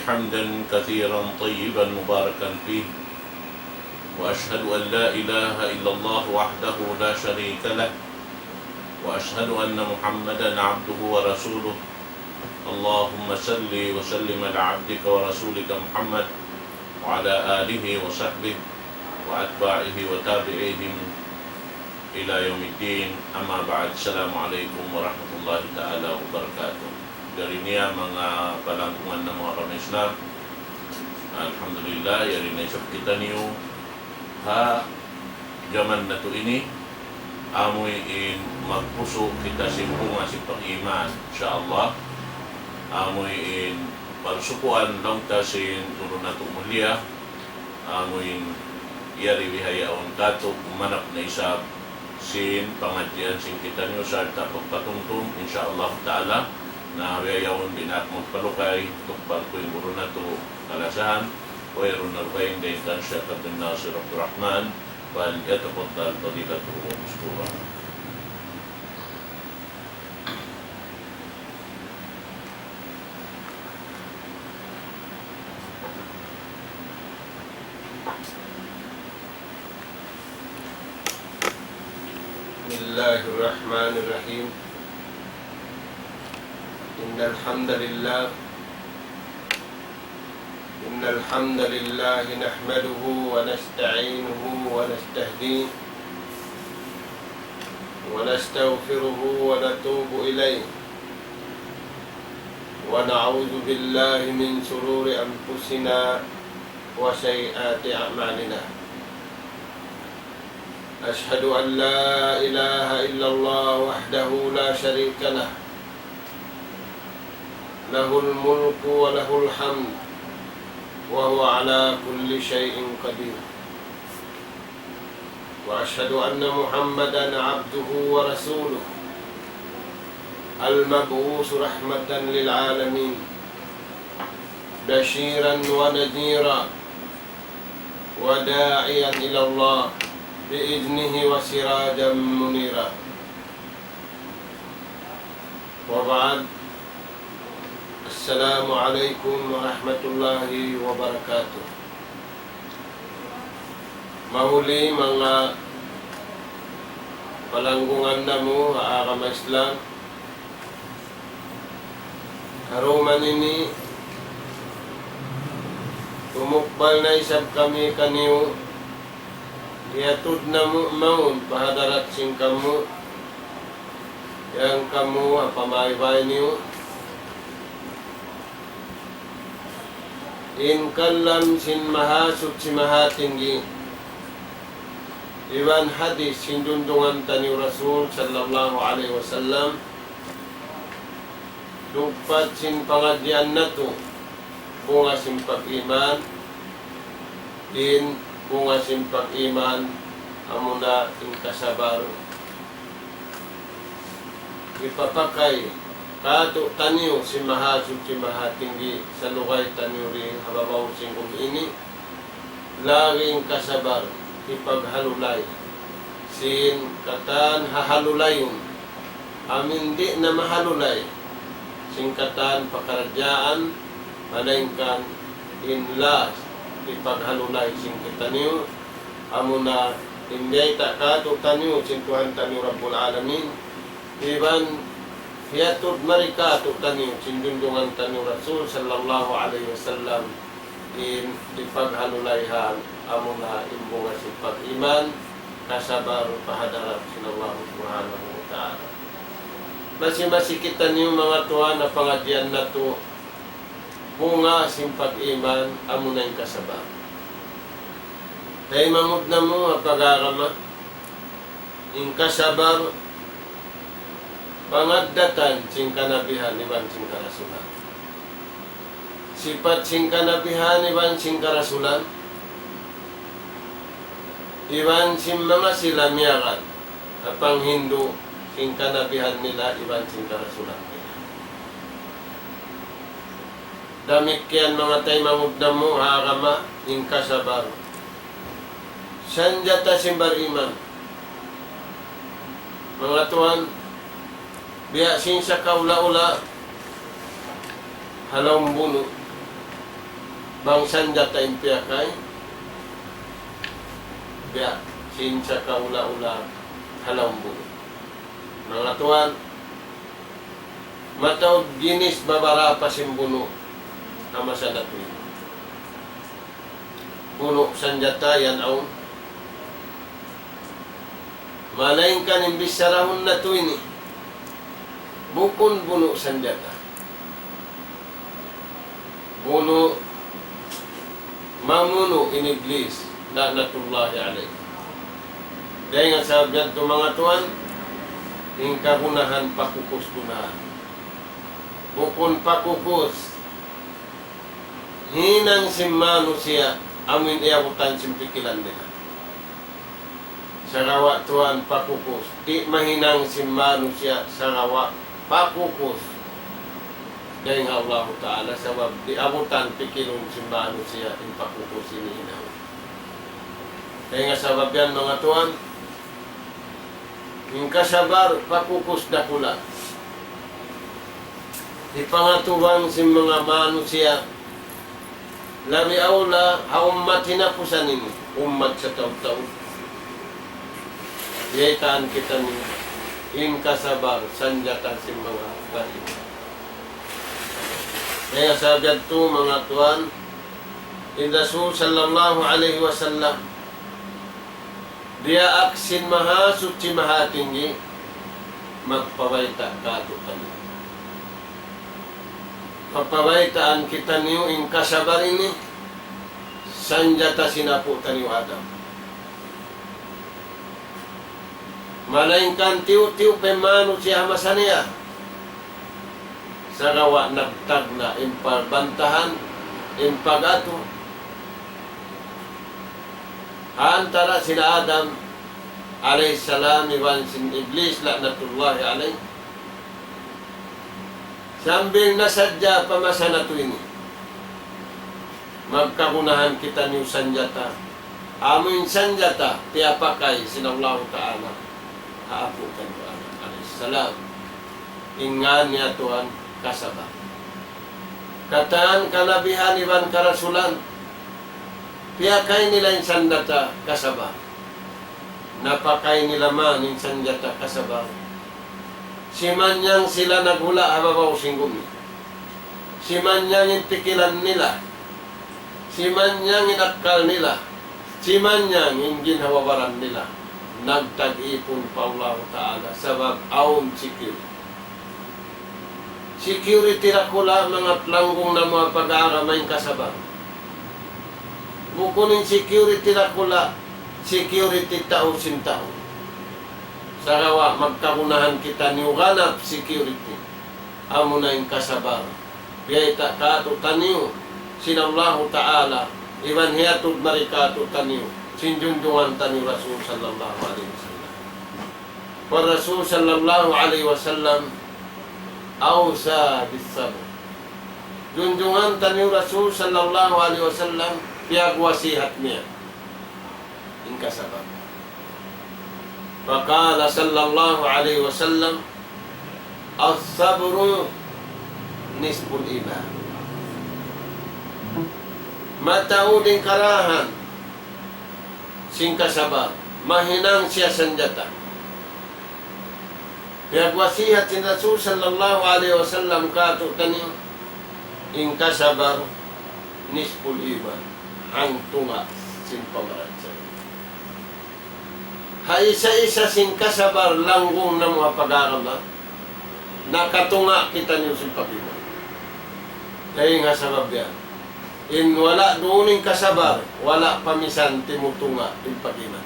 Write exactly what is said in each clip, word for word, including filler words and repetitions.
حمدا كثيرا طيبا مباركا فيه، وأشهد أن لا إله إلا الله وحده لا شريك له، وأشهد أن محمدا عبده ورسوله. اللهم صل وسلم على عبدك ورسولك محمد وعلى آله وصحبه وأتباعه وتابعيهم إلى يوم الدين. أما بعد، السلام عليكم ورحمة الله تعالى وبركاته. Yari niya manga palanggungan namu' agama Islam. Alhamdulillah, yari na isab kitaniyu ha jaman natu' ini, amuin magpusu' kita sin bunga sin pag-iman, insya Allah. Amuin pagsukuan laung ta sin guru natu' mulia, amuin yari bihaun katu' manap na isab sin pangadjian sin kitaniyu sarta' pagpatumtum, insya Allah ta'ala. Na bihaun di' na aku magpalugay, tukbal ku in guru natu' kalasahan, wayruun na dugaing dayn kan Sheikh Abdul Nasir Abdul Rahman, فليتفضل فضيلته مشكورا. بسم الله الرحمن الرحيم. إن الحمد لله إن الحمد لله نحمده ونستعينه ونستهديه ونستغفره ونتوب إليه، ونعوذ بالله من شرور أنفسنا وسيئات أعمالنا. أشهد أن لا إله إلا الله وحده لا شريك له، له الملك وله الحمد، وهو على كل شيء قدير. وأشهد أن محمدا عبده ورسوله، المبعوث رحمة للعالمين، بشيرا ونذيرا، وداعيا إلى الله بإذنه وسراجا منيرا. وبعد، السلام عليكم ورحمة الله وبركاته. Mahuli manga palanggungan namu' ha agama Islam, ha dum ini tumukbal na isab kami kaniyu, hiyatud namu' mawn pa hadarat sin kamu, yan kamu ha pamaybay niyu. In kalam sin Mahasuchi Mahatinggi, iban hadith sin junjungan taniyu Rasul sallallahu alayhi wasallam, dugpat sin pangadjian natu', bunga sin pag-iman, in bunga sin pag-iman, amuna in kasabar. Hipapakay kātu'niyu sin Mahasuchi Mahatinggi, salugay taniyu di ha babaw sin bumi ini, lagi' in kasabar, hipaghalulay sin katan hahalulayun. Amu in di' na mahalulay sin katan pakaradjaan, malaingkan in last hipaghalulay sin kitaniyu, amuna in biyayta' kātu'niyu sin Tuhan taniyu Rabbul Alamin, iban hiyatud mari kātu'niyu sin junjungan taniyu Rasul sallallahu alayhi wasallam, in hipaghalulayhan amuna in bunga sin pag-iman, kasabar pa hadarat sin Allah Subhanahu wa Ta'ala. Masi-masi kitaniyu manga tuwan ha pangadjian natu', bunga sin pag-iman amuna in kasabar. Taymanghud namu' ha pag-agama, in kasabar, pangaddatan sin kanabihan iban sin karasulan. Sipat sin kanabihan iban sin karasulan, iban sin manga sila miyagad ha panghindu' sin kanabihan nila iban sin karasulan nila. Damikkiyan manga taymanghud namu' ha agama, in kasabar sanjata sin bariman. Manga tuwan, biya' sin sakaula-ula ha lawm bunu', Bang sanjata in piyakay, biya' sin sakaula-ula ha lawm bunu'. Manga tuwan, mataud ginis babarapa sin bunu' ha masa natu' ini. Bunu' sanjata yan awn. Malaingkan in bicharahun natu' ini, bukun bunu' sanjata. Bunu' mamunu' in Iblis, la'natullahi alayh. Dayn ha sabab yadtu manga tuwan, in kagunahan pakukus gunahan. Bukun pakukus hinang sin manusiya', amuin iyabutan sin pikilan nila. Sagawa' tuwan pakukus, di' mahinang sin manusiya' sagawa' pakukus. Dayn ha Allahu Ta'ala, sabab di' abutan pikilun sin manusiya' in pakukus ini hinang. Dayn ha sabab yan, manga tuwan, in kasabar pakukus dakula'. Hipangaturan sin manga manusiya', labi awla ha ummat hinapusan ini, ummat sataud-taud. Biyaytaan kitaniyu in kasabar, sanjata sin manga bariman. Dayn ha sabab yadtu, manga tuwan, in Rasul sallallahu alayhi wasallam, diyaak sin Mahasuchi Mahatinggi, magpabayta' kātu'niyu. Papabaytaan kitaniyu in kasabar ini, sanjata sin apu' taniyu Adam. Malaingkan tiyu'-tiyu' pa in manusiya' ha masa niya. Sagawa' nagtagna' in parbantahan, in pag-atu, ha antara' sin Adam alayhis salam iban sin Iblis la'natullahi alayh. Sambil na sadja pa masa natu' ini, magkagunahan kitaniyu sanjata. Amu in sanjata piyapakay sin Allahu Ta'ala ha apu' taniyu Adam alayhis salam. In ngān niya tuwan kasabar. Katan kanabihan iban karasulan, piyakay nila in sanjata kasabar. Napakay nila man in sanjata kasabar. Simanyang sila naghula' ha babaw sin gumi. Simanyang in pikilan nila. Simanyang in akkal nila. Simanyang in ginhawa-baran nila. Nagtag-ipun pa Allahu Ta'ala sabab awn security. Security dakula', manga langgung namu' ha pag-agama, in kasabar. Bukun in security dakula', security tau sin tau. Sagawa' magkagunahan kitaniyu ganap security. Amuna in kasabar. Biyayta' kātu'niyu sin Allahu Ta'ala, iban hiyatud mari kātu'niyu sin junjungan taniyu Rasul sallallahu alayhi wasallam. والرسول صلى الله عليه وسلم أوصى بالصبر. Junjungan taniyu Rasul sallallahu alayhi wasallam, piyagwasihat niya in kasabar. فقال صلى الله عليه وسلم: الصبر نصف الإيمان. Mataud in karahan sin kasabar, mahinang siya sanjata. Piyagwasihat sin Rasul sallallahu alayhi wasallam kātu'niyu, in kasabar nisful iman, hangtunga' sin pagparachaya. Ha isa-isa sin kasabar langgung namu' ha pag-agama, nakatunga' kitaniyu sin pag-iman. Dayn ha sabab yan, in wala' duun in kasabar, wala' pa misan timutunga' in pag-iman.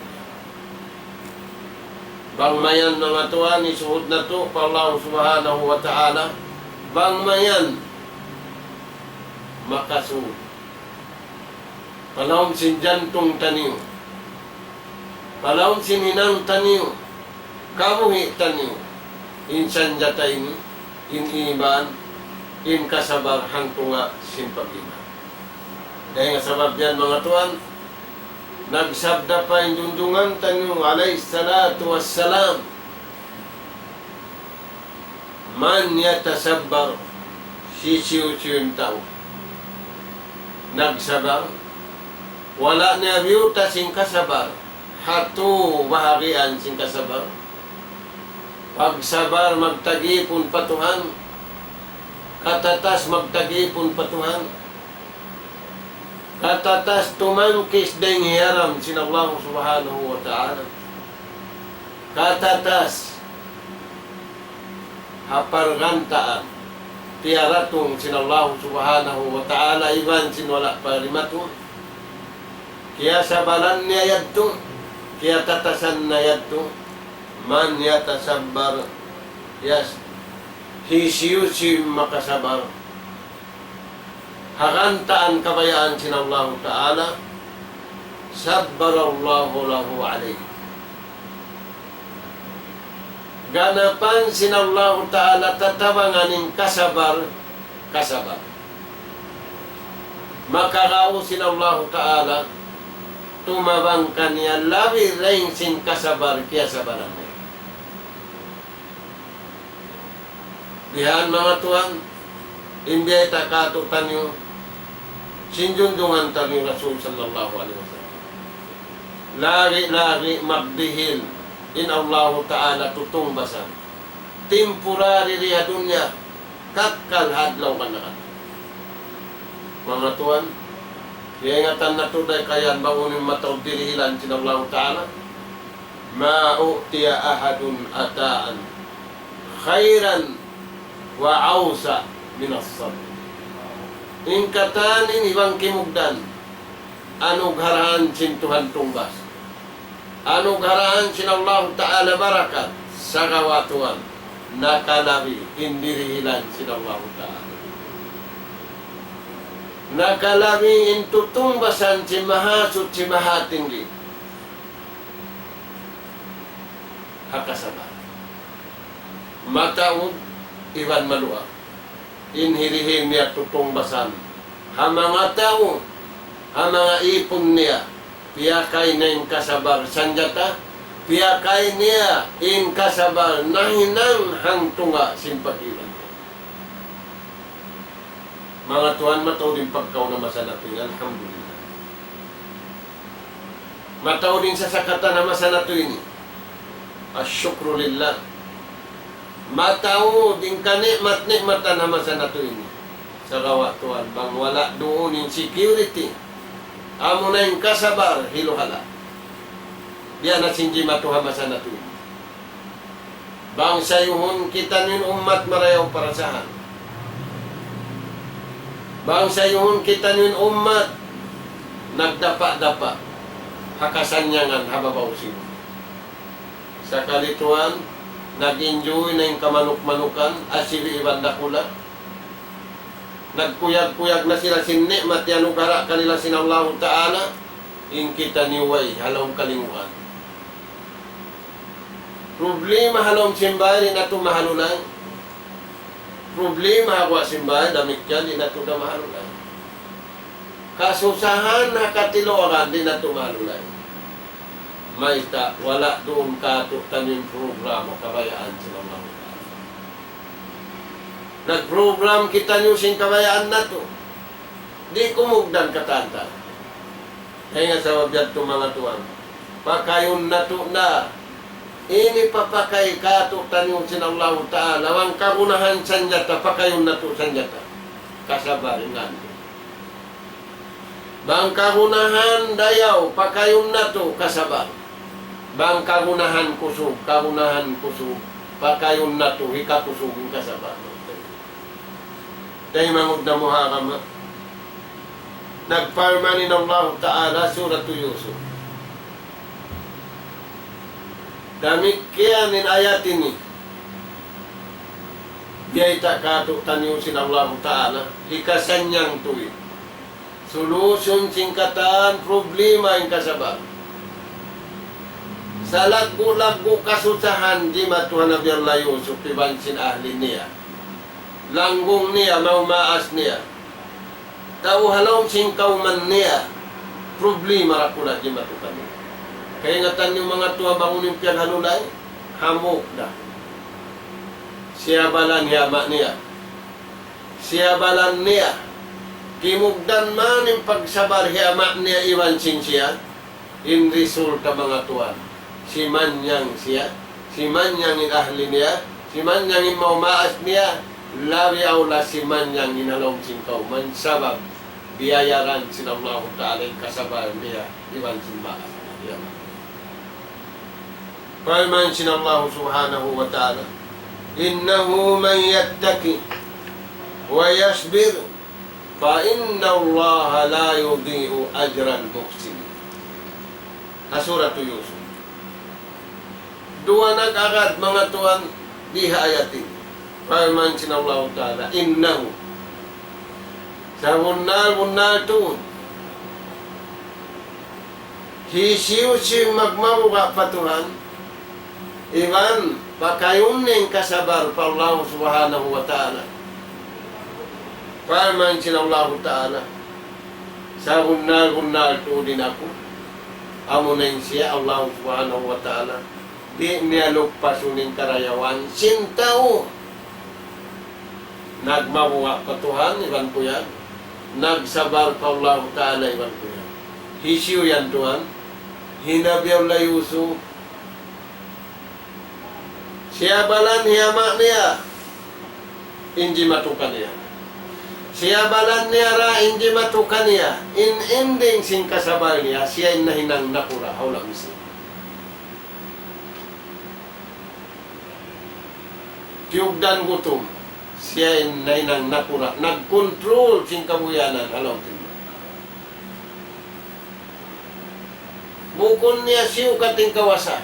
Bang mayan, manga tuwan, isuhud natu' pa Allah Subhanahu wa Ta'ala, bang mayan makasud pa lawm sin jantung taniyu, pa lawm sin hinang taniyu, kabuhi' taniyu, in sanjata ini, in iman, in kasabar hangtunga' sin pag-iman. Dayn ha sabab yan, manga tuwan, nagsabda pa in junjungan taniyu alayhis salatu wassalam, من يتصبر, hisiyu-siyu in tau nagsabar. Wala' niya biyuta sin kasabar. Hatu bahagian sin kasabar. Pagsabar magtagipun pa Tuhan. Katatas magtagipun pa Tuhan. Katatas tumangkis dayn ha haram sin Allah Subhanahu wa Ta'ala. Katatas ha pargantaan piyaratung sin Allah Subhanahu wa Ta'ala iban sin wala' pa dimatung. Kiyasabaran niya yadtu, kiyatatasan niya yadtu. Man yatasabbar, yas, hisiyu-siyu in makasabar ha gantaan kabayaan sin Allahu Ta'ala, sabbarallahu lahu alayh. Ganapan sin Allahu Ta'ala tatabangan in kasabar, kasabar. Makarā sin Allahu Ta'ala tumabang kaniya labi dayn sin kasabar kiyasabaran niya. Bihan manga tuwan, in biyayta' kātu'niyu sin junjungan taniyu Rasul sallallahu alayhi wasallam. Lagi-lagi magdihil in Allahu Ta'ala tutungbasan. Temporary di ha dunya, kakkal ha adlaw kanakan. Manga tuwan, kiyaingatan natu' da kayan bang unu in mataud dirihilan sin Allahu Ta'ala. ما أعطي أحد عطاء خيرا وأوسع من الصبر. In katan ini bang kimugdan, anugharahan sin Tuhan tungbas. Anugharahan sin Allahu Ta'ala barakat, sagawa' tuwan, nakalabi in dirihilan sin Allahu Ta'ala. Nakalabi in tutungbasan sin Mahasuchi Mahatinggi. Ha kasabar. Mataud iban maluag. In hirihil niya tutungbasan ha manga tau, ha manga īpun niya, piyakay niya in kasabar sanjata, piyakay niya in kasabar nahinang hangtunga' sin pag-iban. Manga tuwan, mataud in pagkaun ha masa natu' ini, alhamdulillah. Mataud in sasakatan ha masa natu' ini. Ash-shukru lillah. Mataud in kani'mat-ni'matan ha masa natu' ini. Sagawa' tuwan, bang wala' duun in security, amuna in kasabar, hiluhala'. Biya' na sin jimatu ha masa natu' ini. Bang sayuhun kitaniyu in ummat marayaw parasahan. Bang sayuhun kitaniyu in ummat nagdapa'-dapa' ha kasannyangan ha babaw sin. Sakali tuwan, nag-enjoy na in kamanuk-manukan, asibi' iban dakula'. Nagkuyag-kuyag na sila sin ni'mat iyanugara' kanila sin Allahu Ta'ala, in kitaniyu way ha lawm kalinguan. Problema ha lawm sin bay, di' natu' mahalulay. Problema ha guwa' sin bay, damikkiyan, di' natu' da mahalulay. Kasusahan ha katiluagan, di' natu' mahalulay. Mayta', wala' duun kātu'niyu in programa kabayaan sin Allahu Ta'ala. Nag-program kitaniyu sin kabayaan natu'. Di' kumugdan katan ta. Dayn ha sabab yadtu manga tuwan, pakayun natu' na. Ini papakay kātu'niyu sin Allahu Ta'ala. Bang kagunahan sanjata, pakayun natu' sanjata. Kasabar, ingat. Bang kagunahan dayaw, pakayun natu' kasabar. Bang kagunahan kusug, kagunahan kusug, pakayun natu' hikakusug in kasabar. Taymanghud na Muharram, ha? Nagparman in Allahu Ta'ala, Suratu Yusuf. Damikkiyan in ayat ini. Biyayta' kātu'niyu sin Allahu Ta'ala, hikasannyang tuwi. Solution sin katan problema in kasabar. Salaggu'-laggu' kasusahan jimatu ha Nabi Allah Yusuf iban sin ahli niya. Langgung niya, mau maas niya. Tau ha lawm sin kawman niya, problema dakula' jimatu kaniya. Kaingatan niyu manga tuwan bang unu in piyaghalulay, hambuuk da. Siyabalan hi ama' niya. Siyabalan niya. Kimugdan man in pagsabar hi ama' niya iban sin siya, in resulta manga tuwan. Simanyang siya, simanyang in ahli niya, simanyang in manga maas niya, labi awla simanyang in ha lawm sin kawman sabab biyayaran sin Allahu Ta'ala in kasabar niya iban sin maas niya. Parman sin Allahu Subhanahu wa Ta'ala, إنه من يتق ويصبر فإن الله لا يضيع أجر المحسنين. Ha Suratu Yusuf. Duwa nag-agad manga tuwan di ha ayat ini. Parman sin Allahu Ta'ala, إنه, sabunnal-bunnal tuud, hisiyu-siyu magmabuga' pa Tuhan, iban pakayun niya in kasabar pa Allahu Subhanahu wa Ta'ala. Parman sin Allahu Ta'ala, sabunnal-bunnal tuud in aku, amuna in siya Allahu Subhanahu wa Ta'ala, di' niya lupasun in karayawan sin tau nagmabuga' pa Tuhan iban kuyan, nagsabar pa Allahu Ta'ala iban kuyan. Hisiyu yan tuwan? Hi Nabi Allah Yusuf. Siyabalan hi ama' niya in jimatu kaniya. Siyabalan niya ra in jimatu kaniya. In ending sin kasabal niya, siya in nahinang nakura' ha hula' Misir. Kiyugdan gutum, siya in nahinang nakura', nagkontrol sin kabuhianan ha lawm timba. Bukun niya siyukat in kawasa.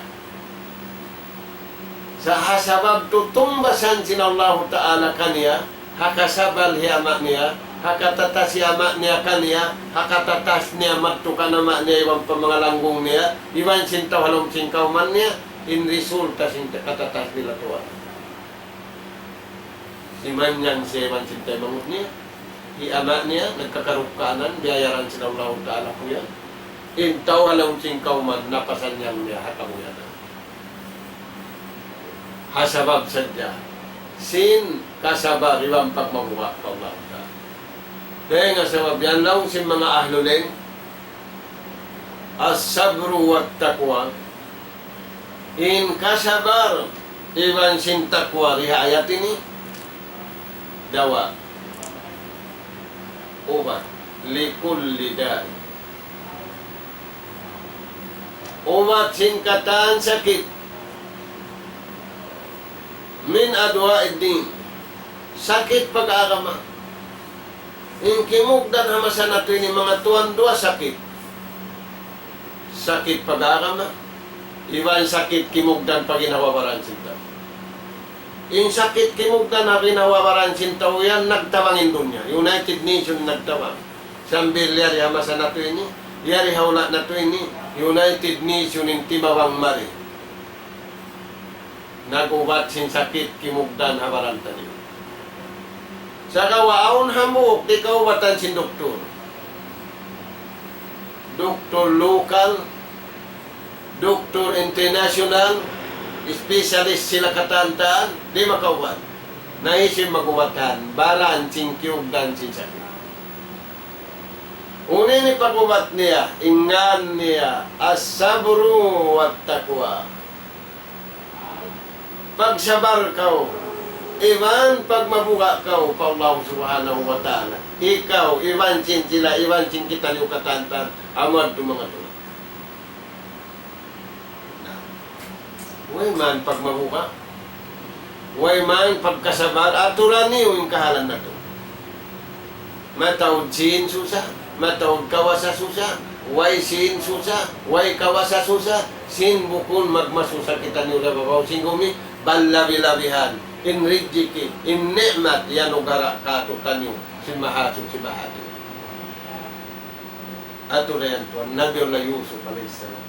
Sa' ha sabab tutumbasan sin Allahu Ta'ala kaniya, ha kasabal hi ama' niya, ha katatas hi ama' niya kaniya, ha katatas niya madtu kan ama' niya iban pa manga langgung niya, iban sin tau ha lawm sin kawman niya, in resulta sin katatas nila tuwan. Simanyang siya iban sin taymanghud niya. Hi ama' niya, nagkakarukkanan, biyayaran sin Allahu Ta'ala kuyan. In tau ha lawm sin kawman, napasanyang niya ha kabuhianan. Ha sabab sadja sin kasabar iban pagmabuga' pa Allahu Ta'ala. Dayn ha sabab yan laung sin manga ahlul ilm, الصبر والتقوى. In kasabar iban sin taqwa di ha ayat ini, دواء, ubat, لكل داء. Ubat sin katan sakit. من أدواء الدين. Sakit pag-agama. In kimugdan ha masa natu' ini manga tuwan duwa sakit. Sakit pag-agama, iban sakit kimugdan pa ginhawa-baran sin tau. In sakit kimugdan ha ginhawa-baran sin tau yan, nagtabang in dunya. United Nations nagtabang. Sambil yari ha masa natu' ini, yari ha hula' natu' ini, United Nations in timabang mari. Nag-ubat sin sakit kimugdan ha baran taniyu. Sagawa' awn hambuuk di' kaubatan sin doktor. Doktor lokal, doktor international, specialist sila katan-katan, di' makaubat. Na hisiyu in mag-ubatan, baran sin kiyugdan sin sakit. Unu in pag-ubat niya, in ngan niya, الصبر والتقوى. Pagsabar kaw, iban pagmabuga' kaw pa Allah Subhanahu wa Ta'ala. Ikaw, iban sin sila, iban sin kitaniyu katan-katan, amu yadtu manga tuwan. Na, way man pagmabuga', way man pagkasabar, aturan niyu in kahalan natu'. Mataud sin susa, mataud kawasa susa, way sin susa, way kawasa susa, sin bukun magmasusa kitaniyu da babaw sin gumi, bal labi-labihan, in rijiki, in ni'mat, iyanugara' kātu'niyu, sin Mahasuchi Mahatinggi. Aturan yan tuwan, Nabiullah Yusuf alayhis salam.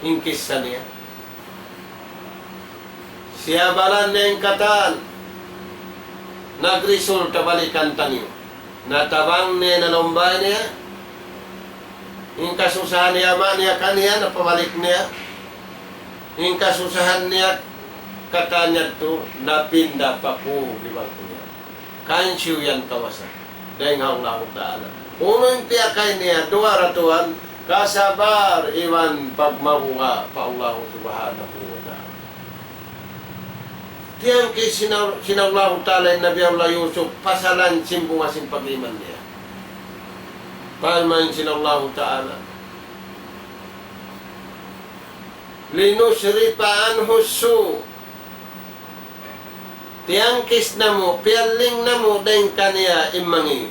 In kissa niya. Siyabalan niya in katan. Nagresulta balikan taniyu. Natabang niya in alumbay niya. In kasusahan niya ama' niya kaniya, napabalik niya. In kasusahan niya katan yadtu, napinda pa kū di' bang kaniya. Kansiyu yan kawasa. Dayn ha Allahu Ta'ala. Unu in piyakay niya, duwa ra tuwan, kasabar iban pagmabuga' pa Allahu Subhanahu wa Ta'ala. Tiyangkis sin, sin Allahu Ta'ala in Nabi Allah Yusuf, pasalan sin bunga sin pag-iman niya. Parman sin Allahu Ta'ala, لنصرف عنه السوء. Tiyangkis namu', piyalling namu' dayn kaniya in mangi'.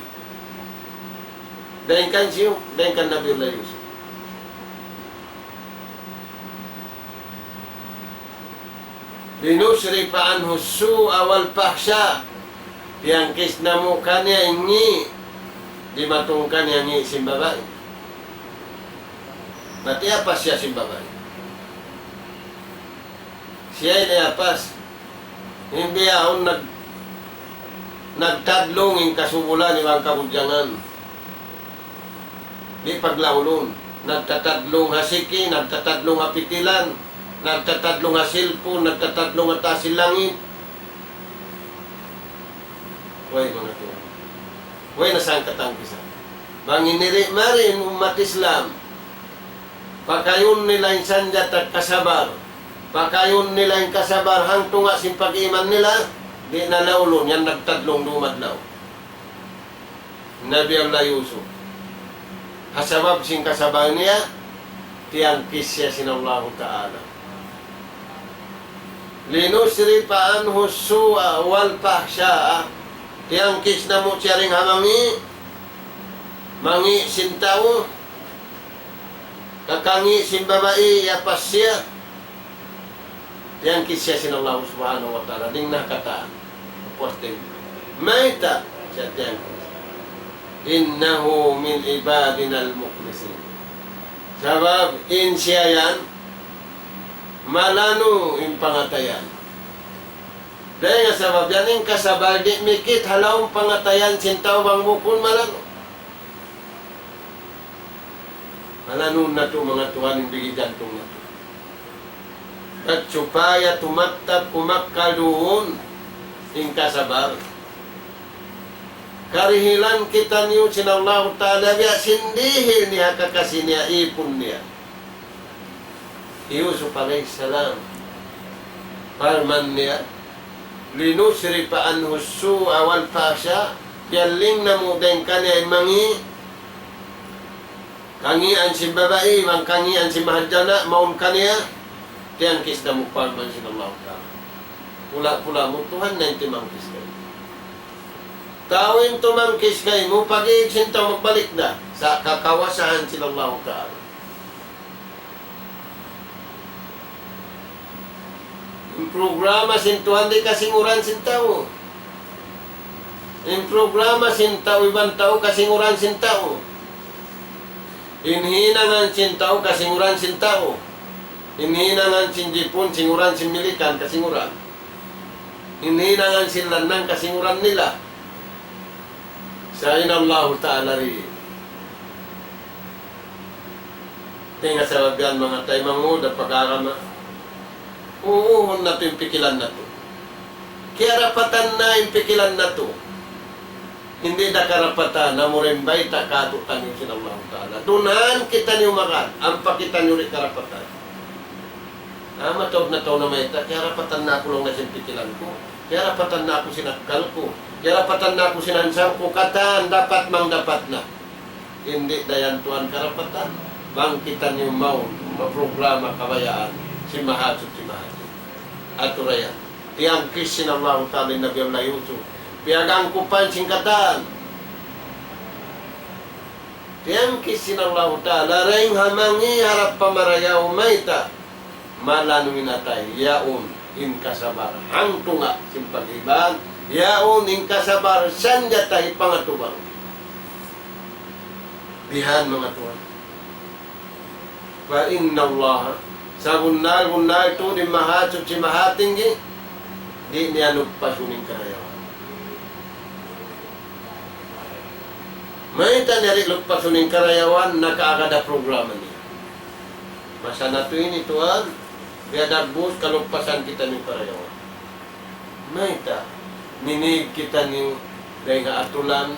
Dayn kan siyu, dayn kan Nabiullah Yusuf. لنصرف عنه السوء والفحشاء. Tiyangkis namu' kaniya in ngi', dimatung kaniya ngi' sin babai. Natiyapas siya sin babai. Siya in iyapas. In bihaun nag-, nagtadlung in kasubulan iban kabudjangan. Di' paglaulun. Nagtatadlung ha siki, nagtatadlung ha pitilan, nagtatadlung ha cellphone, nagtatadlung ha taas sin langit. Way, manga tuwan. Way na sangka tangkisan. Bang ini di' mari in ummat Islam, pakayun nila in sanjata kasabar. Pakayun nila in kasabar hangtunga' sin pag-iman nila, di' na laulun yan nagtadlung dum adlaw. Nabi Allah Yusuf. Ha sabab sin kasabar niya, tiyangkis siya sin Allahu Ta'ala. لنصرف عنه السوء والفحشاء. Tiyangkis namu' siya dayn ha mangi', mangi' sin tau, kakangi' sin babai, iyapas siya. Tiyangkis siya sin Allah Subhanahu wa Ta'ala, dayn ha katan. Posting. Mayta' siya tiyangkis? إنه من عبادنا المخلصين. Sabab in siya yan, malanu in pangatayan. Dayn ha sabab yan in kasabar di' mikit ha lawm pangatayan sin tau bang bukun malanu. Malanun natu' manga tuwan in bigi jantung natu'. Bat supaya tumattap kumakkal duun in kasabar. Karihilan kitaniyu sin Allahu Ta'ala biya' sin dihil niya ha kakasi niya, ipun niya. Hi Yusuf alayhis salam. Parman niya, لنصرف عنه السوء والفحشاء. Piyalling namu' dayn kaniya in mangi', kangian sin babai, iban kangian sin mahadjana', mawn kaniya, tiyangkis namu' parman sin Allahu Ta'ala. Pula-pula mu Tuhan na in timangkis kaymu. Tau in tumangkis kaymu, pag-iig sin tau magbalik da. Sa' kakawasahan sin Allahu Ta'ala. In programa sin Tuhan di' kasinguran sin tau. In programa sin tau iban tau kasinguran sin tau. In hinangan sin tau kasinguran sin tau. In hinangan sin Jipun singuran sin Milikan kasinguran. In hinangan sin lannang kasinguran nila. Sa' in Allahu Ta'ala di'. Dayn ha sabab yan manga taymanghud ha pag-agama, uuhun natu' in pikilan natu'. Kiyarapatan na in pikilan natu'. Di' da karapatan, amu ra in bayta' kātu'niyu sin Allahu Ta'ala. Dunhan kitaniyu magad, ampa kitaniyu di' karapatan. Ah, mataud na tau namayta', kiyarapatan na aku laung niya sin pikilan ku. Kiyarapatan na aku sin akkal ku. Kiyarapatan na aku sin ansang ku. Katan, dapat mang dapat na. Di' da yan tuwan karapatan. Bang kitaniyu mawn, maprograma kabayaan sin Mahasuchi Mahasuchi. Atura yan. Tiyangkis sin Allahu Ta'ala in Nabi Allah Yusuf. Piyagangkupan sin katan. Tiyangkis sin Allahu Ta'ala, dayn ha mangi' harap pa marayaw mayta'. Malanu in atay, yaun in kasabar hangtunga' sin pag-iman, yaun in kasabar sanjata hipangatubang. Bihan manga tuwan. فإن الله, sabunnal-bunnal tuud in Mahasuchi Mahatinggi, di' niya luppasun in karayawan. Mayta' niya di' luppasun in karayawan, nakaagad ha programa niya. Masa natu' ini tuwan, biya' dagbus kaluppasan kitaniyu karayawan. Mayta', minīg kitaniyu dayn ha atulan,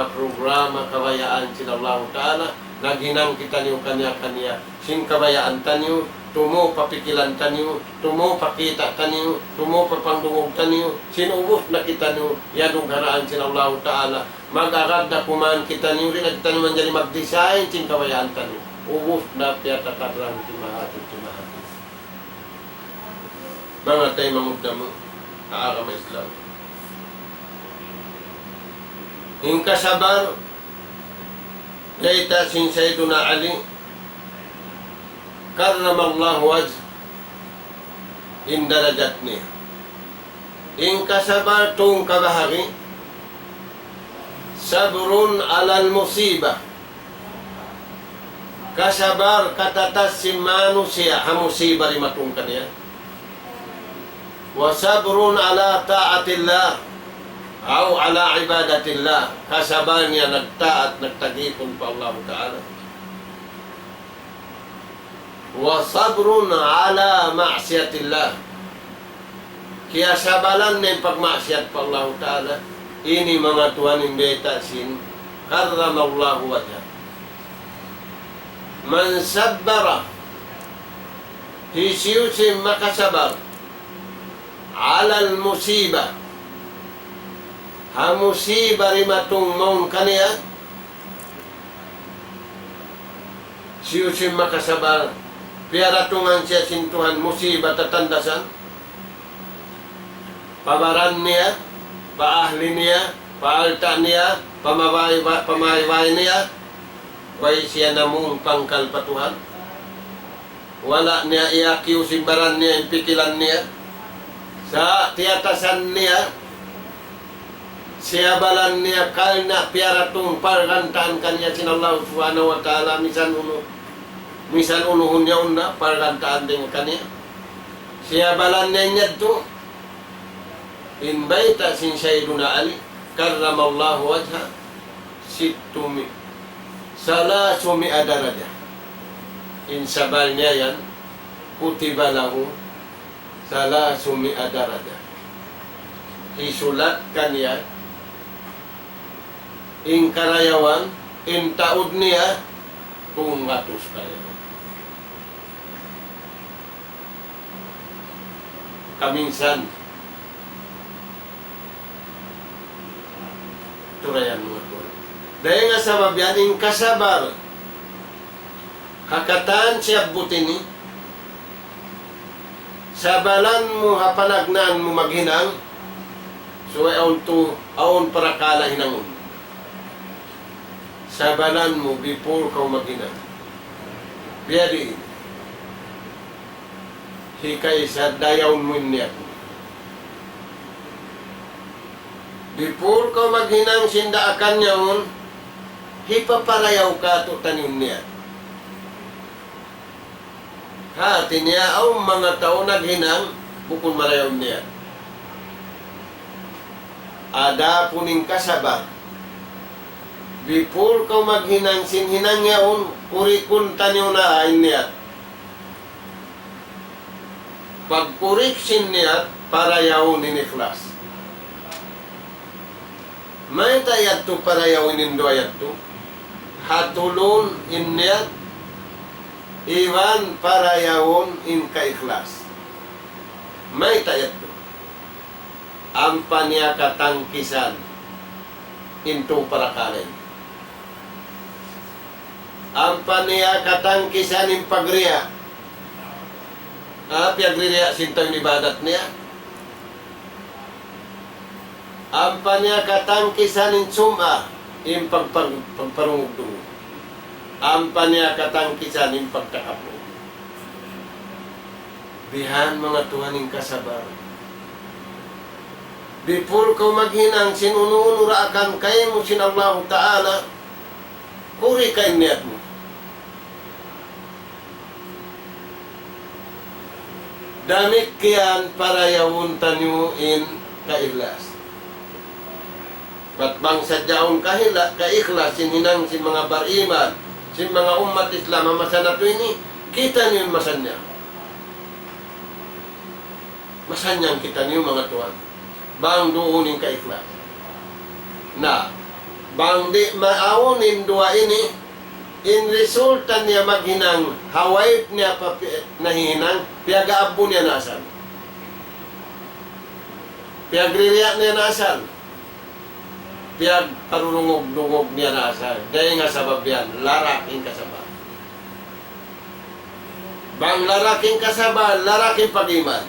Programa kabayaan sin Allahu Ta'ala, naghinang kitaniyu kaniya-kaniya sin kabayaan taniyu, tumu' pa pikilan taniyu, tumu' pa kita' taniyu, tumu' pa pangdungug taniyu, sin ubus na kitaniyu, yadugharaan sin Allahu Ta'ala, mag-agad na kuman kitaniyu, di' na kitaniyu manjari mag-design sin kabayaan taniyu. Ubus na piyatatarang sin mahati, sin mahati. Manga taymanghud namu' ha agama Islam. In kasabar, bayta' sin Sayyiduna Ali, karramallahu wajh, in darajat niya. In kasabar tungkabahagi, sabrun alal musibah. Kasabar katatas sin manusiya' ha musiba dimatung kaniya. Wa sabrun ala ta'atillah, aw ala ibadatillah. Kasabar niya nagtaat, nagtagipun pa Allahu Ta'ala. Wa sabrun ala ma'siyatillah. Kiyasabalan niya in pagmaksiyat pa Allahu Ta'ala. Ini manga tuwan in bayta' sin karramallahu wajhah. Man sabbara, hisiyu-siyu in makasabar, alal musibah, ha musiba dimatung mawn kaniya, hisiyu-siyu in makasabar, piyaratungan siya sin Tuhan musiba tatandasan, pa baran niya, pa ahli niya, pa alta' niya, pa mabay-, pa maybay niya, way siya namung pangkal pa Tuhan. Wala' niya i-accuse in baran niya, in pikilan niya. Sa' tiyatasan niya, siyabalan niya karna' piyaratung pargantaan kaniya sin Allah Subhanahu wa Ta'ala, misan unu, misan unuhun yaun na pargantaan dayn kaniya. Siyabalan niya in yadtu, in bayta' sin Sayyiduna Ali, karramallahu wajhah, sittu mi-, salasu mi'a darajah. In sabar niya yan, kutiba lahu salasu mi'a darajah. Hisulat kaniya in karayawan, in taud niya, tunggatus karayawan. Kaminsan, turayan mu aku. Dayn ha sabab yan in kasabar, ha katan siyabbut ini, sabalan mu ha panagnaan mu maghinang, subay awn tu, awn parakala' hinangun. Sabalan mu before kaw maghinang. Biya' diin. Hikaisa, dayawun mu in niyat mu. Before kaw maghinang sin daakan yaun, hipaparayaw katu' taniyu in niyat. Hati niya, awn manga tau naghinang, bukun marayaw in niyat. Adapun in kasabar, before kaw maghinang sin hinang yaun, kurikun taniyu na in niyat. Pagkurik sin niyat, parayawun in ikhlas. Mayta' yadtu parayawun in duwa yadtu? Hatulun in niyat, iban parayawun in kaikhlas. Mayta' yadtu? Ampa niya katangkisan in tū parakala' ini. Ampa niya katangkisan in pagriya'. Ah, piyagririya' sin tau in ibadat niya. Ampa niya katangkisan in sum'ah, in pagpag-, pagparungug-dungug. Ampa niya katangkisan in pagtakabbur. Bihan manga tuwan in kasabar. Before kaw maghinang sin unu-unu daakan kaymu sin Allahu Ta'ala, kuri ka in niyat mu. Damikkiyan parayawun taniyu in kaikhlas. Bat bang sadja awn kahila-, kaikhlas sin hinang sin manga bariman, sin manga ummat Islam ha masa natu' ini, kitaniyu in masannyang. Masannyang kitaniyu manga tuwan. Bang duun in kaikhlas. Na, Bang di' maawn in duwa ini, in resulta niya maghinang, ha wife niya pa pi-, nahinang, piyag-aabbu niya na asal. Piyagririya' niya na asal. Piyagparurungug-dungug niya na asal. Dayn ha sabab yan, lalaki' in kasabal. Bang lalaki' in kasabal, lalaki' in pag-iman.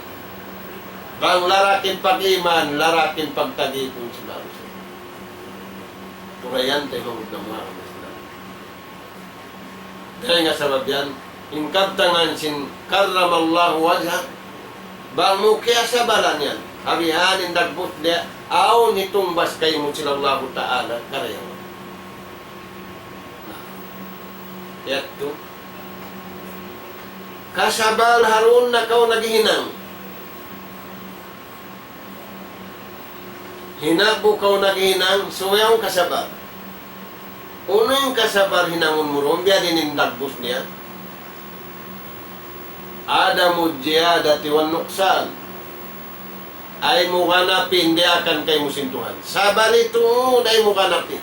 Bang lalaki' in pag-iman, lalaki' in pagtagipun sin manusiya'. Turayan, taymanghud namu' ha Islam. Dayn ha sabab yan, in kabtangan sin karramallahu wajhah, bang mu kiyasabalan yan, ha bihan in dagbus niya, awn hitungbas kaymu sin Allahu Ta'ala karayawan. Yadtu. Kasabal ha duun na kaw naghihinang. Hinabu kaw naghihinang, subay awn kasabal. Unu in kasabal hinangun mu duun, biya' diin in dagbus niya. عدم الزيادة والنقصان. Ayaw mu ganapin, diyaak kaymu sin Tuhan. Sabali tuud, ayaw mu ganapin.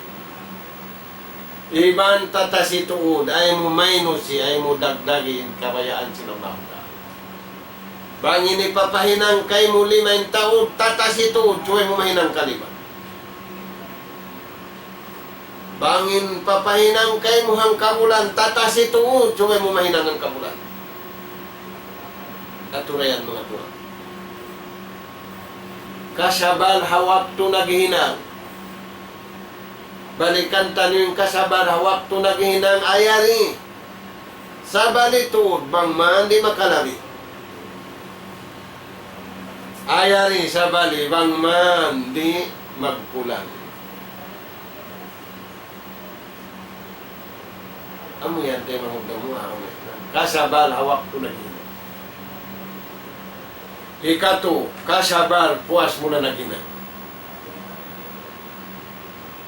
Iban tatasi tuud, ayaw mu minusi, ayaw mu dagdagi in kabayaan sin Allahu Ta'ala. Bang in hipapahinang kaymu lima in taud, tatasi tuud, subay mu mahinang kalima. Bang in papahinang kaymu hangka bulan, tatasi tuud, subay mu mahinang hangka bulan. Aturayan manga tuwan. Kasabal ha waktu naghihinang. Balikan taniyu in kasabal ha waktu naghihinang, ayari. Sabali tuud bang man di' makalabi. Ayari sabali bang man di' magkulang. Amu yan taymanghud namu' ha Islam. Kasabal ha waktu naghinang. Hikatu, kasabal puas mu na naghinang.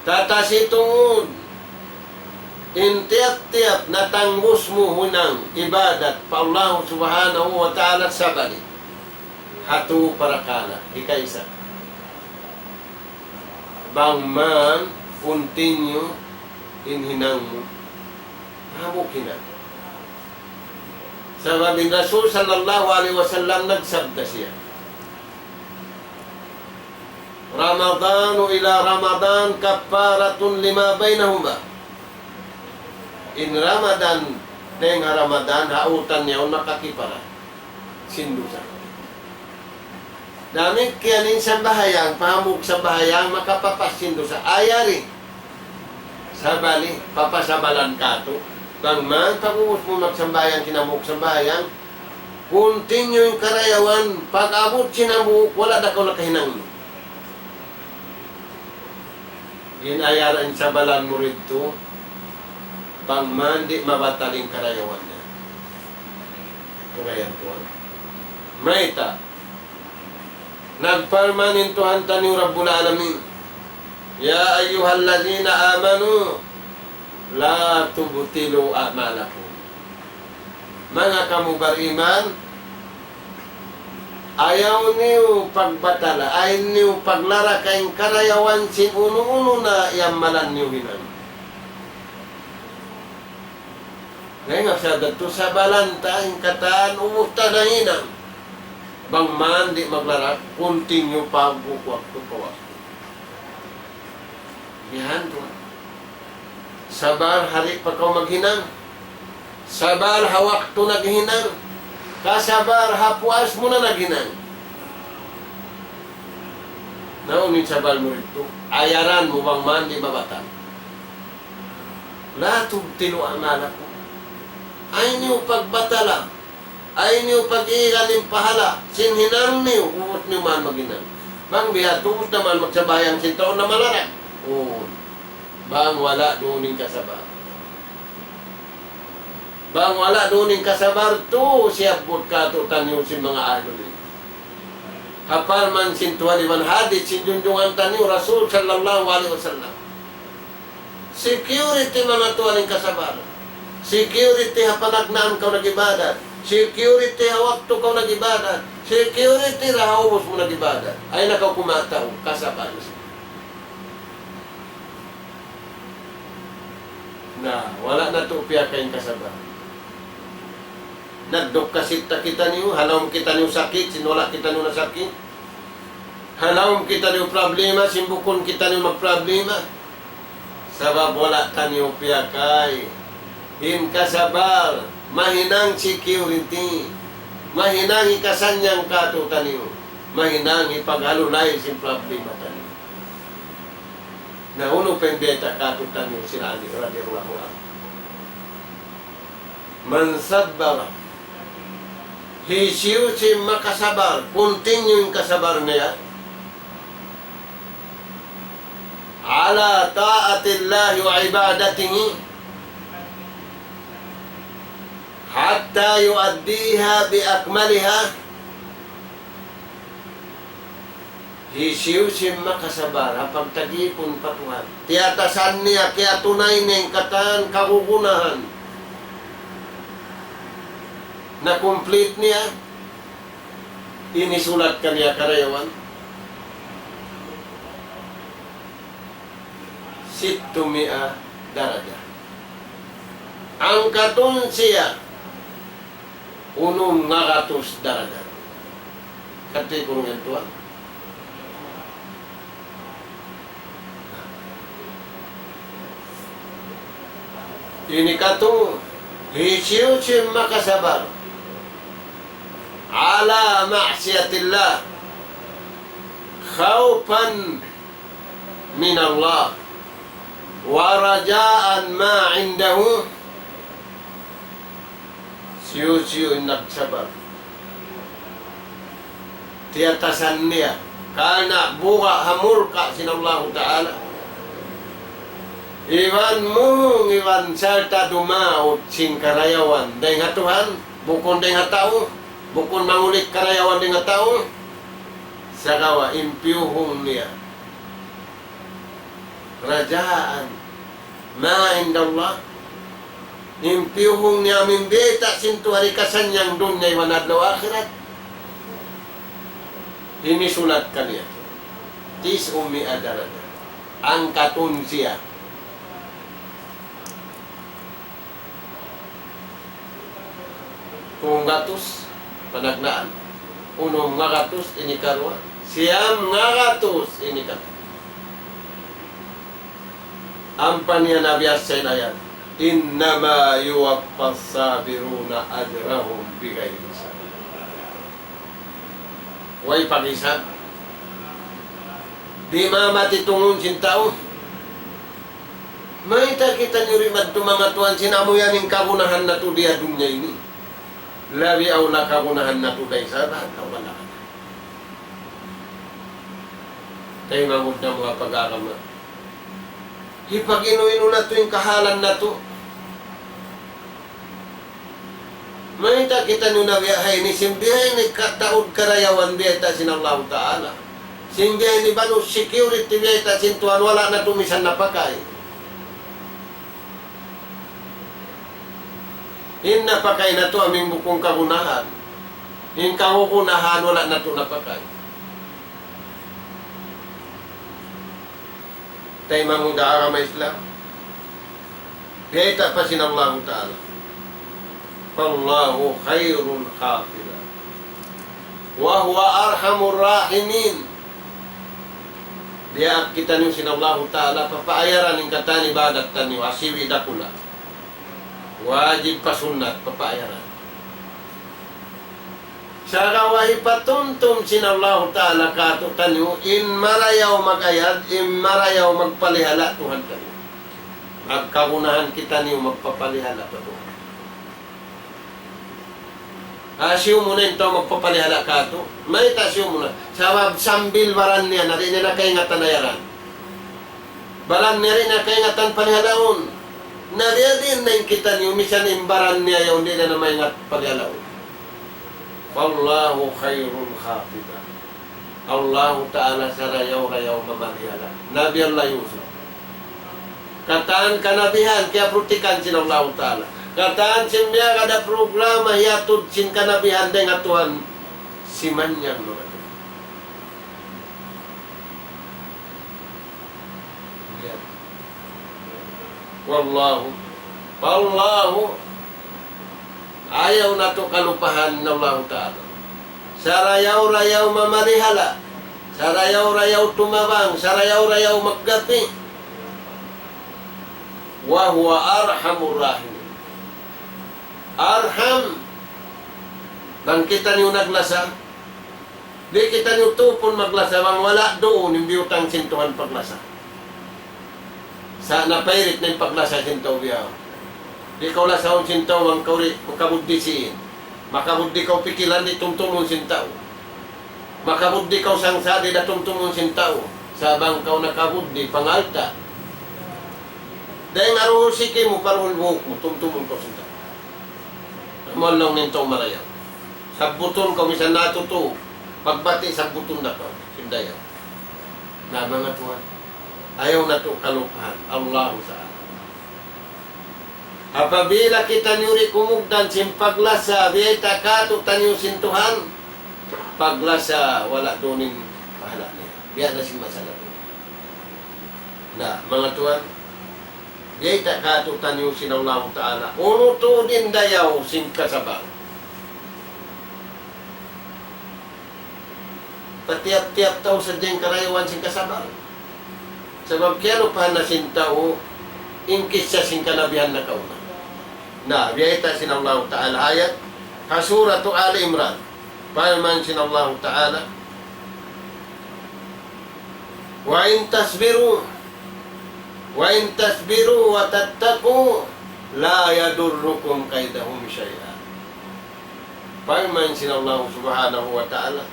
Tatasi tuud in tiyap-tiyap natangbus mu hinang ibadat pa Allah Subhanahu wa Ta'ala sabali. Ha tū parakala', hikaisa. Bang man continue in hinang mu, hambuuk hinang. Sabab in Rasul sallallahu alayhi wasallam nagsabda siya, رمضان إلى رمضان كفارة لما بينهما. In Ramadan dayn ha Ramadan, ha utan niya yaun makakiparat sin dusa. Damikkiyan in sambahayang, pa hambuuk sambahayang makapapas sin dusa. Ayari. Sabali, papasabalan katu'. Bang man pag-ubus mu magsambahayang, sin hambuuk sambahayang, continue in karayawan, pag-abut sin hambuuk, wala' da kaw nakahinang. In ayari in sabalan mu didtu, bang man di' mabatal in karayawan niya. Karayawan tuwan. Mayta'? Nagparman in Tuhan taniyu Rabbul Alamin, يا أيها الذين آمنوا لا تبطلوا أعمالكم. Manga kamu bariman, ayaw niyu pagbatala, ayaw niyu paglaraka in karayawan sin unu-unu na iyamalan niyu hinang. Dayn ha sabab yadtu sabalan ta in katan ubus ta nahinang. Bang man di' maglarak, continue pa hambuuk waktu pa waktu. Bihan tuwan. Sabal ha di' pa kaw maghinang. Sabal ha waktu naghinang. Kasabal ha puas mu na naghinang. Na unu in sabal mu didtu? Ayaran mu bang man di' mabatal. لا تبطلوا أعمالكم. Ayaw niyu pagbatala. Ayaw niyu pag-iigal in pahala' sin hinang niyu, ubus niyu man maghinang. Bang biya' ubus na man magsambahayang sin tau na malarak. Uu. Bang wala' duun in kasabal. Bang wala' duun in kasabal, tuud siyabbut katu' taniyu sin manga ahlul ilm. Ha parman sin Tuhan iban hadith sin junjungan taniyu Rasul sallallahu alayhi wasallam. Security manga tuwan in kasabal. Security ha panagnaan kaw nag-ibadat. Security ha waktu kaw nag-ibadat. Security da ha ubus mu nag-ibadat. Ayaw na kaw kumataw, kasabal. Na, wala' natu' piyakay in kasabal. Nagdukka sitta kitaniyu, ha lawm kitaniyu sakit, sin wala' kitaniyu nasakit. Ha lawm kitaniyu problema, sin bukun kitaniyu magproblema. Sabab wala' taniyu piyakay in kasabal, mahinang security, mahinang hikasannyang kātu'niyu, mahinang hipaghalulay sin problema taniyu. Na unu pa in biyayta' kātu'niyu sin Ali radiyallahu anhu. من صبر, hisiyu-siyu in makasabar, continue in kasabar niya, على طاعة الله وعبادته حتى يؤديها بأكملها. Hisiyu-siyu in makasabar ha pagtagipun pa Tuhan, tiyatasan niya, kiyatunay niya in katan kagunahan, na-complete niya, ini sulat kaniya karayawan, ستمائة درجة. Angkatun siya unum ngagatus darajat. Kati kurungan tuan. Ini katu, hisiyu-siyu in makasabar على معصية الله خوفا من الله ورجاء ما عنده. Hisiyu-siyu in nagsabar, tiyatasan niya karna' buga' ha murka' sin Allahu Ta'ala, iban muhung, iban sarta' dumaut sin karayawan dayn ha Tuhan, bukun dayn ha tau, bukun mangulik karayawan dayn ha tau, sagawa' in piyuhung niya رجاء ما عند الله. In piyuhung niya amu in biyayta' sin Tuhan hikasannyang dunya iban adlaw akhirat. Ini sulat kaniya تسعمائة درجة. Angkatun siya. Tū gatus, panagnaan. Unum ngagatus, ini karuwa. Siyam ngagatus, ini katu. Ampa niya Nabi asal ayat, إنما يوفى الصابرون أجرهم بغير حساب. Way pag-isab. Di' mamati tungun sin tau. Mayta' kitaniyu ri madtu manga tuwan sin amu yan in kagunahan natu' di ha dunya ini. Labi awla kagunahan natu' dayn sa bahan tau balakan. Taymanghud namu' ha pag-agama. Hipag-inu-inu natu' in kahalan natu'. Mayta' kitaniyu na biya' ha ini, sin biya' ini kataud karayawan biyayta' sin Allahu Ta'ala. Sin biya' ini banu security biyayta' sin Tuhan, wala' natu' misan napakay. In napakay natu' amu in bukun kagunahan. In kagunahan wala' natu' napakay. Taymanghud ha agama Islam. Biyayta' pa sin Allahu Ta'ala, فالله خير حافظا وهو أرحم الراحمين. Diyaak kitaniyu sin Allahu Ta'ala, papaayaran in katan ibadat taniyu, asibi' dakula'. Wajib pa sunnat, papaayaran. Sagawa' hipatumtum sin Allahu Ta'ala kātu'niyu in marayaw mag-ayad, in marayaw magpalihala' Tuhan taniyu. Magkagunahan kitaniyu magpapalihala' pa Tuhan. Hisiyu muna in tau magpapalihala' kātu'? Mayta' hisiyu muna? Sabab sambil baran niya, na di' niya na kaingatan ayaran. Baran niya di' na kaingatan palihalaun. Na biya' diin na in kitaniyu, misan in baran niya yaun di' na maingat palihalaun. فالله خير حافظا. Allahu Ta'ala sarayaw-rayaw mamalihala'. Nabi Allah Yusuf. Katan kanabihan, kiyaproteksihan sin Allahu Ta'ala. Katan sin miyagad ha programa hiyatud sin kanabihan dayn ha Tuhan. Simanyang manga tuwan. Ya. والله Allahu, ayaw natu' kalupahan in Allahu Ta'ala. Sarayaw-rayaw mamarihala, sarayaw-rayaw tumabang, sarayaw-rayaw maggapi. وهو أرحم الراحمين. Arham, bang kitaniyu naglasa, di' kitaniyu tupun maglasa bang wala' duun in biyutang sin Tuhan paglasa. Sa' napairit na in paglasa sin tau bihaun. Di' kaw lasahun sin tau bang kaw di' makabuddi siin. Makabuddi kaw pikilan di' tumtumun sin tau. Makabuddi kaw sangsa' di' da tumtumun sin tau. Sa' bang kaw nakabuddi pangalta'. Dayn ha duhul siki mu pa duhul buhuk mu tumtumun kaw sin tau. Amu laung niya in tau marayaw. Sabbutun kaw misan natu' tu. Pagbati' sabbutun da kaw. Sin dayaw. Na manga tuwan. Ayaw natu' kalupahan. Allahu Ta'ala. Apabila kitaniyu di' kumugdan sin paglasa, biyayta' kātu'niyu sin Tuhan, paglasa wala' duun in pahala' niya. Biya' na sin masalah. Na, manga tuwan, biyayta' kātu'niyu sin Allahu Ta'ala. Unu tuud in dayaw sin kasabar. Pa tiyap-tiyap tau sadja in karayawan sin kasabar. Sabab kiyalupahan na sin tau in kissa sin kanabihan nakauna. Na, biyayta' sin Allahu Ta'ala ayat, ha Suratu Ali Imran. Parman sin Allahu Ta'ala, وإن تصبروا، وإن تصبروا وتتقوا لا يضركم كيدهم شيئا. Parman sin Allah Subhanahu wa Ta'ala,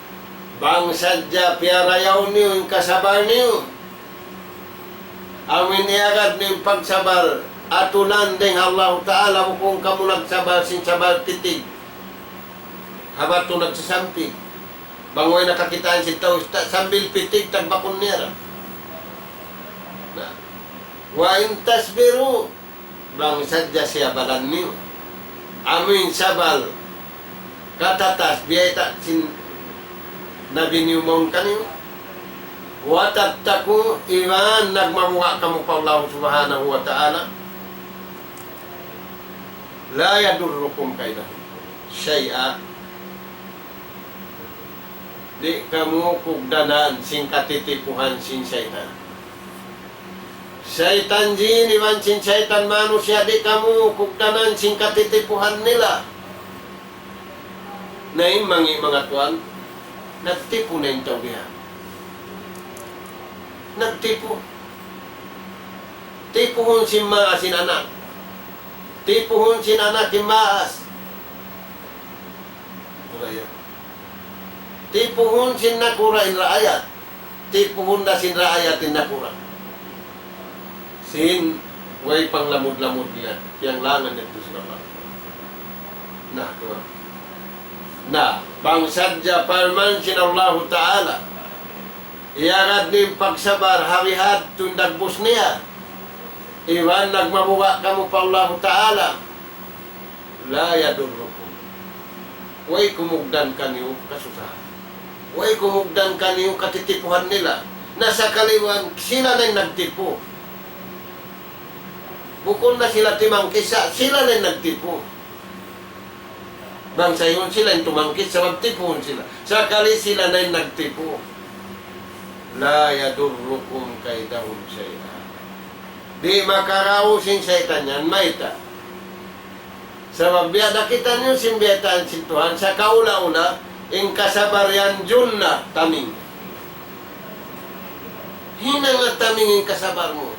bang sadja piyarayaw niyu in kasabar niyu, amu in iyagad niyu in pagsabar, atulan dayn ha Allah Ta'ala, bukun kamu nagsabar sin sabar pitig. Ha batu nagsasampig. Bang way nakakitaan sin tau, ta-, sambil pitig, tagbakun niya ra. Na. وإن تصبروا, bang sadja siyabaran niyu. Amu in sabal, katatas, biyayta' sin Nabi niyu mawn kaniyu. وتتقوا, iban nagmabuga' kamu pa Allah Subhanahu wa Ta'ala. لا يضركم كيدهم شيئا. Di' kamu kugdanan sin katitipuhan sin saytan. Saytan jin iban sin saytan manusiya', di' kamu kugdanan sin katitipuhan nila. Na in manga, manga tuwan, nagtipu na in tau biya'. Nagtipu. Tipuhun sin maas in anak. Tipuhun sin anak in maas. Raayat. Tipuhun sin nakura' in raayat. Tipuhun da sin raayat in nakura'. Sin way panglamud-lamud niya, kiyanglangan niya tu sin Allah. Na, tuwan. Na, bang sadja parman sin Allahu Ta'ala, iyagad niyu in pagsabar, ha bihadtu in dagbus niya. Iban nagmabuga' kamu pa Allahu Ta'ala. لا يضركم. Way kumugdan kaniyu kasusahan. Way kumugdan kaniyu katitipuhan nila. Na sakali bang sila na in nagtipu. Bukun na sila timangkis, sa' sila na in nagtipu. Bang saihun sila in tumangkis, sabab tipuhun sila. Sakali sila na in nagtipu. لا يضركم كيدهم شيئا. Di' makaraug sin saytan yan, mayta'? Sabab biya' da kitaniyu sin biyaytaan sin Tuhan, sakaula-ula, in kasabar yan junnah, taming. Hinanga taming in kasabar mu.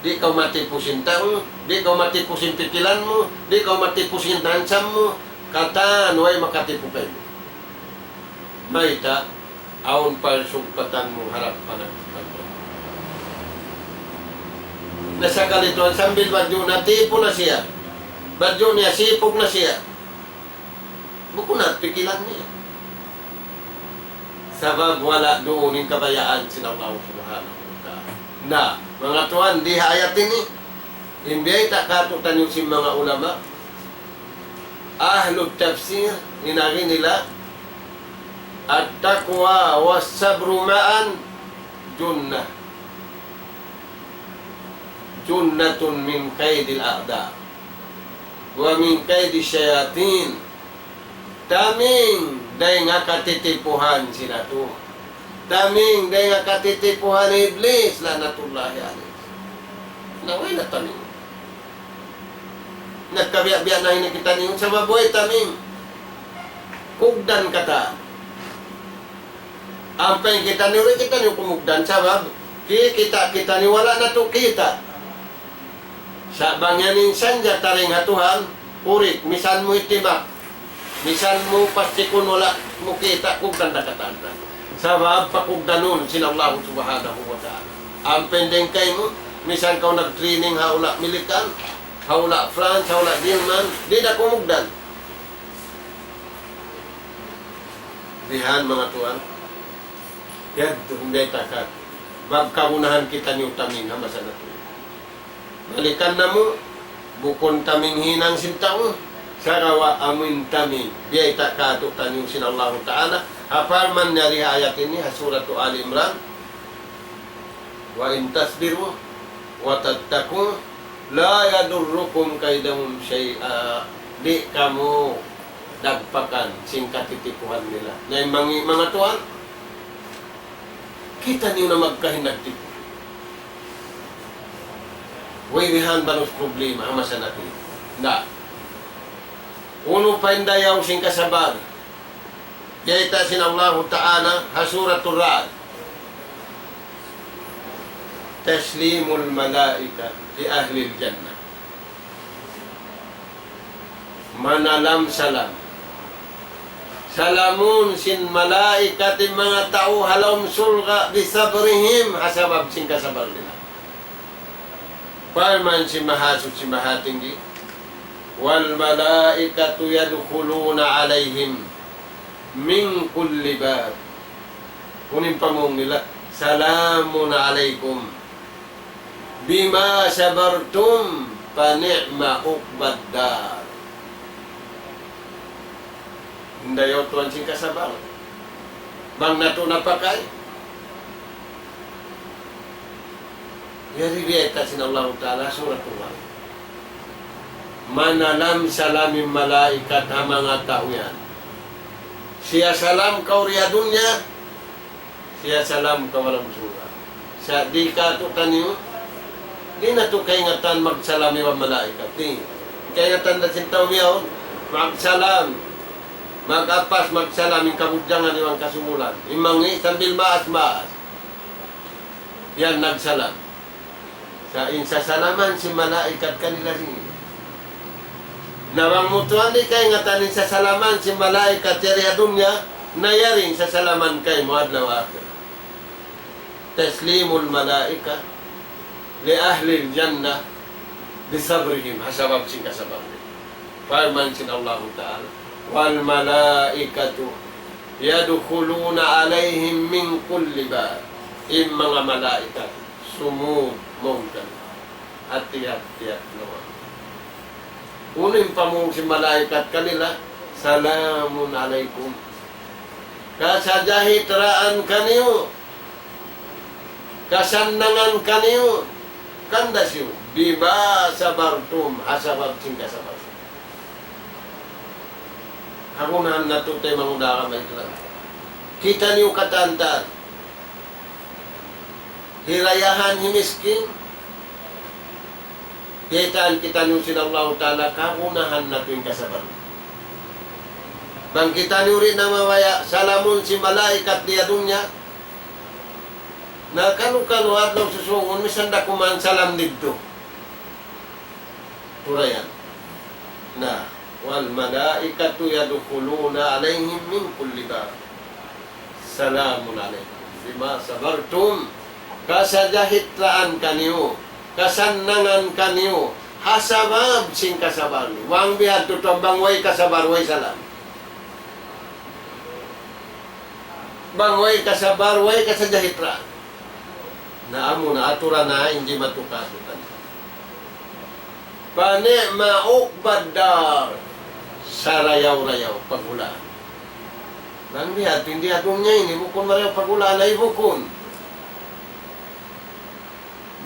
Di' kaw matipu sin tau, di' kaw matipu sin pikilan mu, di' kaw matipu sin ransam mu, katan way makatipu kaymu. Mayta'? Awn pagsugpatan mu harap pa Tuhan. Na sakali tuwan sambil badju' na tipu na siya. Badju' niya sipug na siya. Bukun na pikilan niya. Sabab wala' duun in kabayaan sin Allah Subhanahu wa Ta'ala. Na, manga tuwan, di ha ayat ini, in biyayta' kātu'niyu sin manga ulama, Ahlut tafsir, in agi nila, التقوى والصبر معا جنة، جنة من كيد الأعداء. ومن كيد الشياطين. Taming dayn ha katitipuhan sin atu. Taming dayn ha katitipuhan hi Iblis, لعنة الله عليه. Na way na taming. Nagkabiya'-biya' na ini kitaniyu, sabab way taming. Kugdan katan. Ampa in kitaniyu, di' kitaniyu kumugdan, sabab kikita' kitaniyu, wala' natu' kita'. Sa' bang yan in sanjata dayn ha Tuhan, kurik, misan mu itimak, misan mu pastikun wala' mu kita', kugdan da katan. Sabab pakugdanun sin Allah Subhanahu wa Ta'ala. Ampa in dayn kaymu, misan kaw nag-training ha hula' Milikan, ha hula' France, ha hula' German, di' da kumugdan. Bihan manga tuwan, yadtu in biyayta' katu'. Magkagunahan kitaniyu taming ha masa natu'. Balikan namu', bukun taming hinang sin tau, sagawa' amuin taming biyayta' katu'taniyu sin Allahu Ta'ala. Ha parman niya di ha ayat ini, ha Suratu Ali Imran, وإن تصبروا وتتقوا لا يضركم كيدهم شيئا. Di' kamu dagpakan sin katitipuhan nila. Na in manga, manga tuwan, kitaniyu na magkahinang tipu. Way bihan banus problema ha masa natu'. Na. Unu pa in dayaw sin kasabal? Biyayta' sin Allahu Ta'ala ha Suratul Ra'd. تسليم الملائكة لأهل الجنة. Manalam salam. Salamun sin malaikat in manga tau ha lawm surga' بصبرهم, ha sabab sin kasabal nila. Parman sin Mahasuchi Mahatinggi, والملائكة يدخلون عليهم من كل باب. Unu in pamung nila, سلام عليكم بما صبرتم فنعم عقبى الدار. Dayaw tuwan sin kasabal. Bang natu' napakay. Yari biyayta' sin Allahu Ta'ala, Suratul Ra'd. Manalam salam in malaikat ha manga tau yan. Siyasalam kaw di ha dunya, siyasalam kaw ha lawm surga'. Sa' di' katu'taniyu, di' natu' kaingatan magsalam iban malaikat. Di'. Kaingatan da sin tau bihaun, magsalam. Mag-apas, magsalam in kabudjangan iban kasumulan. In mangi' sambil maas-maas. Yan nagsalam. Sa' in sasalaman sin malaikat kanila sin. Na bang mu tuwan di' kaingatan in sasalaman sin malaikat yari ha dunya, na yari in sasalaman kaymu adlaw akhirat. تسليم الملائكة لأهل الجنة بصبرهم, ha sabab sin kasabal nila. Parman sin Allahu Ta'ala, والملائكة يدخلون عليهم من كل باب. In manga malaikat, sumud mawn kanila. Hati-hati na. Unu in pamung sin malaikat kanila, سلام عليكم. Kasajahitraan kaniyu. Kasannangan kaniyu, kanda siyu, بما صبرتم, ha sabab sin kasabal. Aku na natu' taymanghud ha agama Islam. Kitaniyu katantan. Hirayahan himiskin. Kiyaitaan kitaniyu sin Allahu Ta'ala, kagunahan natu' in kasabal. Bang kitaniyu di' na mabaya' salamun sin malaikat di ha dunya, na kalu-kalu adlaw susungun, misan da kuman salam didtu. Turayan. Na, والملائكة يدخلون عليهم من كل باب. سلام عليكم بما صبرتم. Kasajahitraan kaniyu, kasannangan kaniyu, ha sabab sin kasabal. Bang bihadtu tuwan, bang way kasabal, way salam. Bang way kasabal, way kasajahitraan. Na amu na aturan na in di' matuka aturan. فنعم عقبى الدار. Sarayaw-rayaw paghulaan. Bang bihadtu in di ha dunya ini, bukun marayaw paghulaan, ay bukun.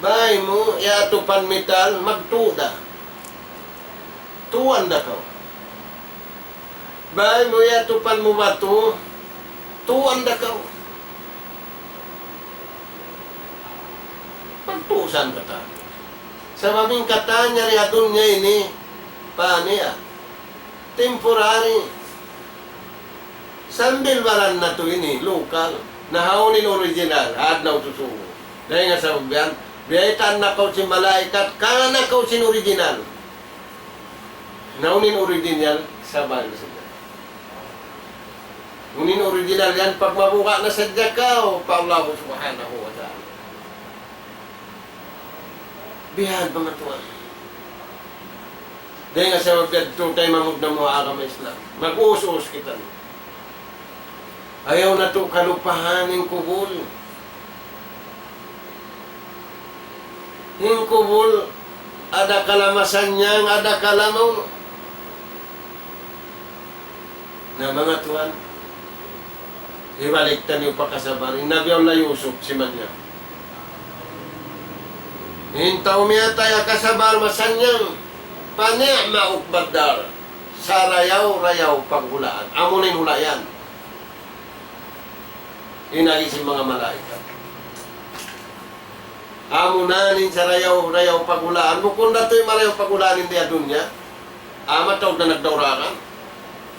Bay mu, yadtu pan metal, magtuu da. Tuwan da kaw. Bay mu yatupan mu batu, tuwan da kaw. Pagtusan katan. Sabab in katan yari ha dunya ini, paniya. Temporary. Sambil baran natu' ini, local. Na hawnu in original, adlaw susungun. Dayn ha sabab yan, biyaytaan na kaw sin malaikat, kawa na kaw sin original. Na unu in original, sabar na sadja. Unu in original yan, pagmabuga' na sadja kaw pa Allah Subhanahu wa Ta'ala. Bihan, manga tuwan. Dayn ha sabab yadtu, taymanghud namu' ha agama Islam. Mag-us-us kita. Ayaw natu' kalupahan in kubul. In kubul, adakala masannyang, adakala maunu. Na, manga tuwan, hibalik taniyu pa kasabar. In Nabi Allah Yusuf, siman niya. In tau miyatay ha kasabar masannyang, فنعم عقبى الدار. Sarayaw-rayaw paghulaan. Amu na in hula' yan. In agi sin manga malaikat. Amu na in sarayaw-rayaw paghulaan. Bukun da tuud marayaw paghulaan in di ha dunya. Amu mataud na nagdaurakan.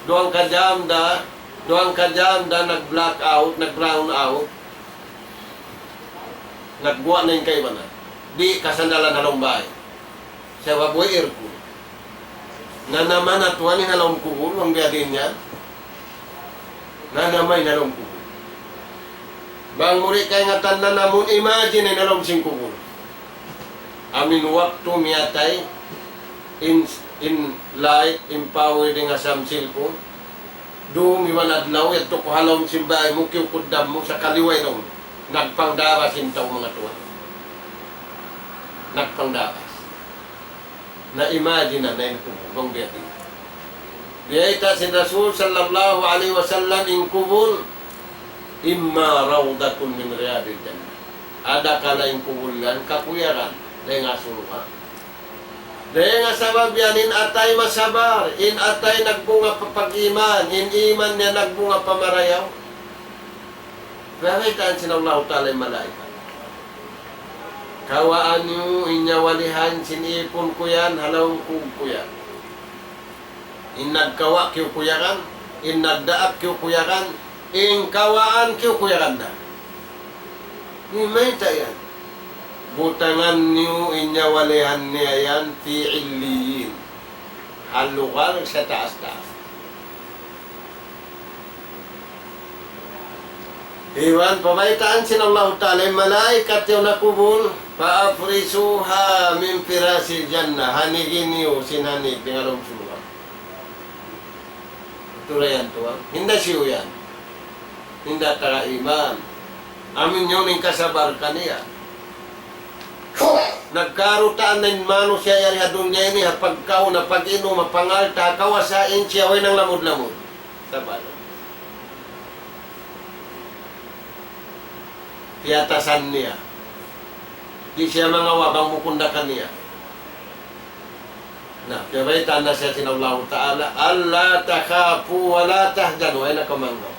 Duwang ka jam da, duwang ka jam da nag-black out, nag-brown out. Nagguwa' na in kaibanan. Di' kasandalan ha lawm bay. Sabab way aircon. Nanama na tuwan in ha lawm kubul, bang biya' diin yan. Nanama in ha lawm kubul. Bang mu di' kaingatan nanama, imagine in ha lawm sin kubul. Amu in waktu miyatay, in, in light, in power dayn ha cellphone. Dum iban adlaw, yadtu kaw ha lawm sin bay mu, kiyukuddam mu, sakali way laung. Nagpangdabas in tau, manga tuwan. Nagpangdabas. Na imagine na in kubul, bang biya' diin. Biyayta' sin Rasul sallallahu alayhi wasallam in kubul, إما روضة من رياض الجنة. Adakala in kubul yan kakuyagan dayn ha surga'. Dayn ha sabab yan in atay masabar, in atay nagbunga pa pag-iman, in iman niya nagbunga pa marayaw. Biyaytaan sin Allahu Ta'ala in malaikat. Kawaa niyu in nyawalihan sin ipun ku yan, ha lawm kug ku yan. In nagkawa' kiyukuyagan, in nagdaak kiyukuyagan, in kawaan kiyukuyagan da. Mayta' yan? Butangan niyu in nyawalihan niya yan في عليين. Ha lugal sataas-taas. Iban pabaytaan sin Allahu Ta'ala in malaikat yaun ha kubul, فأفرشوها من فراش الجنة, hanigi niyu sin hanig dayn ha lawm surga'. Tura yan tuwan. Hinda siyu yan. Hinda taga iman. Amu in yaun in kasabar kaniya. Nagkarutaan na in manusiya' yari ha dunya ini, ha pagkaun, ha pag-inum, ha pangalta', ha kawasa, in siya way nanglamud-lamud. Sabar. Tiyatasan niya. Di' siya mangawa' bang bukun da kaniya. Na, piyabaytaan na siya sin Allahu Ta'ala, ألا تخافوا ولا تحزنوا, ayaw na kaw manggaw.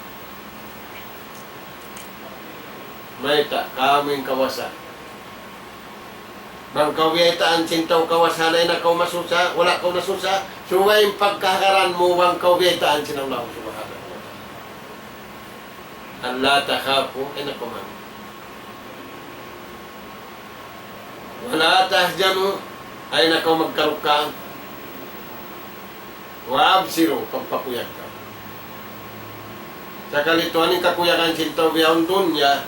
Mayta', kamu in kawasa. Bang kaw biyaytaan sin tau kawasa, ayaw na kaw masusa, wala' kaw nasusa, subay in pagkahagaran mu bang kaw biyaytaan sin Allah Subhanahu wa Ta'ala. ألا تخافوا, ayaw na kaw manggaw. ولا تحزنوا, ayaw na kaw magkarukaan. وأبشروا, pagpakuyag kaw. Sakali tuwan in kakuyagan sin tau bihaun dunya,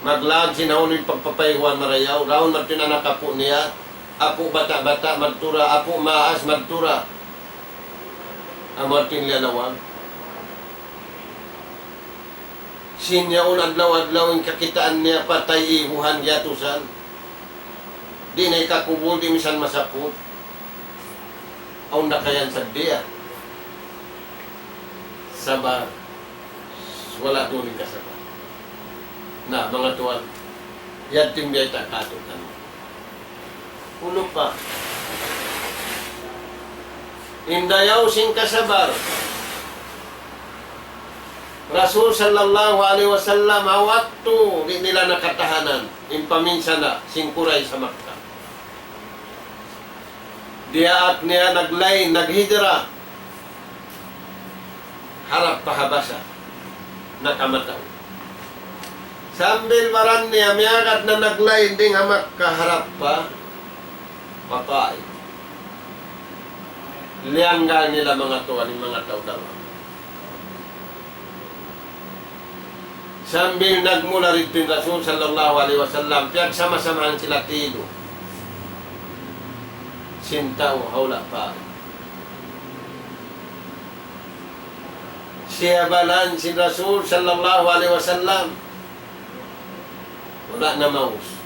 maglaag sin hawnu in pagpapayhuan marayaw, raun madtu in anak apu' niya, apu' bata'-bata' madtu ra, apu' maas madtu ra. Amu in liyalawag. Sin yaun adlaw-adlaw in kakitaan niya patay ibuhan giyatusan. Di' na hikakubul, di' misan masaput. Awn na kayan saddiya. Sabar. Wala' duun in kasabar. Na, manga tuwan, yadtu in biyayta' katu' kaniyu. Unu pa? In dayaw sin kasabar. Rasul sallallahu alayhi wasallam, ha waktu di' nila nakatahanan in paminsana' sin Quraysh ha Makkah. Diyaak niya naglain, naghijra. Harap pa Habasha, nakamataw. Sambil baran niya miyagad na naglain dayn ha Makkah harap pa, pa Taif. Liyanggal nila manga tuwan in manga tau daruwa. Sambil nagmula didtu in Rasul sallallahu alayhi wasallam, piyagsama-samahan sila tilu sin tau ha hula' Taif. Siyabalan sin Rasul sallallahu alayhi wasallam, wala' na maus.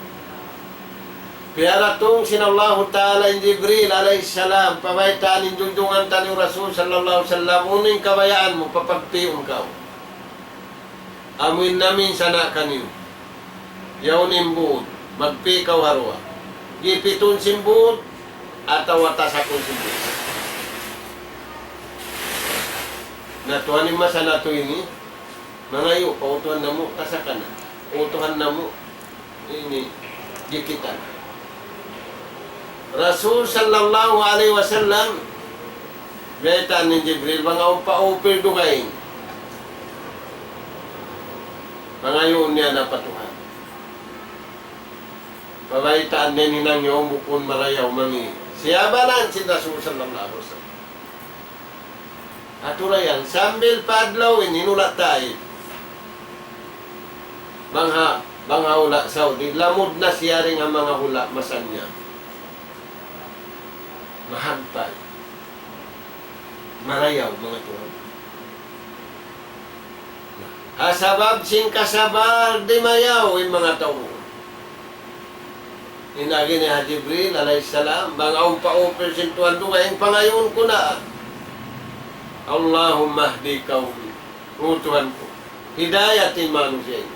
Piyaratung sin Allahu Ta'ala in Jibril alayhi salam, pabaytaan in junjungan taniyu Rasul sallallahu alayhi wasallam, unu in kabayaan mu, papagpiun kaw. Amu in naminsana' kaniyu. Yaun in būd, magpī kaw ha duwa. Gipitun sin būd, atawa tasakun sin būd. Na tuwan in masa natu' ini, mangayu' pa utuhan namu', tasakan na. Utuhan namu', ini, gipitan. Rasul sallallahu alayhi wasallam, baytaan ni Jibril, bang awn pa upil dugaing. Pangayuun niya na pa Tuhan. Pabaytaan niya in hinang niya, bukun marayaw mangi'. Siyabalan sin Rasul sallallahu alayhi wasallam. Aturayan, sambil pa adlaw ini, hula' Taif. Bang ha, bang ha hula' Saudi, lamud na siya dayn ha manga hula' masa niya. Mahagpay. Marayaw, manga tuwan. Ha sabab sin kasabar, dimayaw in manga tau. In agi niya ha Jibril alayhi salam, bang awn pa upil sin Tuhan dugaing, pangayuun ku na. اللهم اهد قومي. O Tuhan ku, hidayati in manusiya' ini.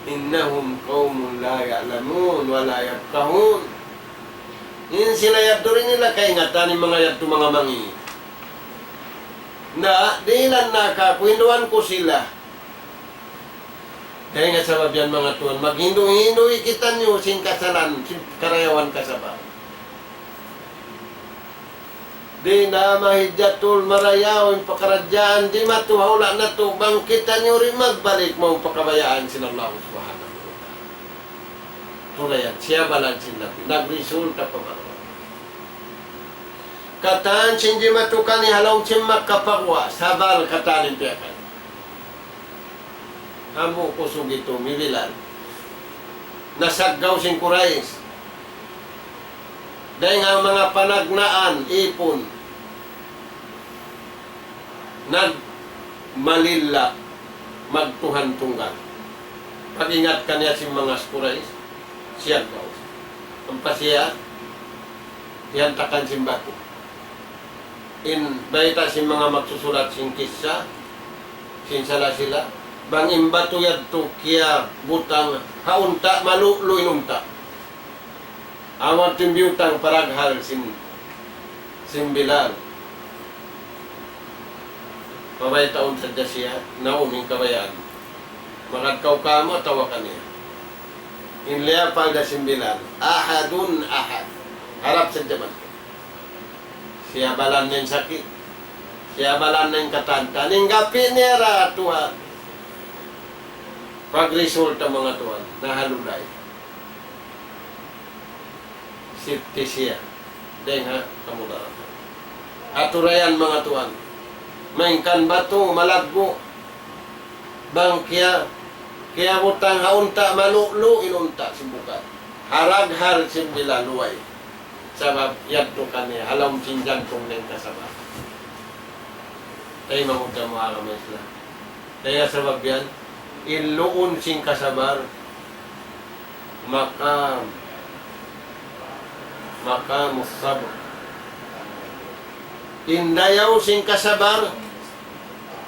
إنهم قوم لا يعلمون ولا يفقهون. In sila yadtu di' nila kaingatan in manga yadtu manga mangi'. Na, dihilan na kāku', hinduan ku sila. Dayn ha sabab yan, manga tuwan, maghindu'-hindu' kitaniyu sin kasalan, sin karayawan kasabar. Di' na mahijjatul marayaw in pakaradjaan di' matu ha hula' natu', bang kitaniyu di' magbalik mawn pa kabayaan sin Allah Subhanahu wa Ta'ala. Tulayan, siyabalan sin Nabi, nagrisulta pa marayaw. Katan sin jimatu kaniya ha lawm sin Makkah pa guwa', sabal katan in piyakay. Hambuuk usug itu, mibilal. Nasaggaw sin Quraysh. Dayn ha manga panagnaan, ipun. Nagmalilla, magtuhan tunggal. Pag-ingat kaniya sin manga Quraysh, siyaggaw. Ampa siya, tiyantakan sin batu. In bayta' sin manga magsusulat sin kissa, sin salasila, bang in batu yadtu kiyabutang ha unta', malu'lu' in unta'. Amu yadtu in biyutang paraghal sin, sin Bilal. Pabaytaun sadja siya, na unu in kabayaan. Magad kaw kāmu' atawa kaniya. In liyapal da sin Bilal, أحد أحد. Harap sadja man. Siyabalan na in sakit. Siyabalan na in katan-katan. In gapi niya ra, Tuhan. Pagrisulta, manga tuwan, nahalulay. Safety siya. Dayn ha kamudaratan. Aturayan, manga tuwan. Malayngkan batu, malaggu'. Bang kiya, kiyabutang ha unta', malu'lu' in unta' sin bukal. Haraghal sin Bilal way. Sabab yadtu kaniya ha lawm sin jantung niya in kasabar. Taymanghud ku ha agama Islam. Kaya sabab yan, in luun sin kasabar, maqam, maqamus sabr. In dayaw sin kasabar,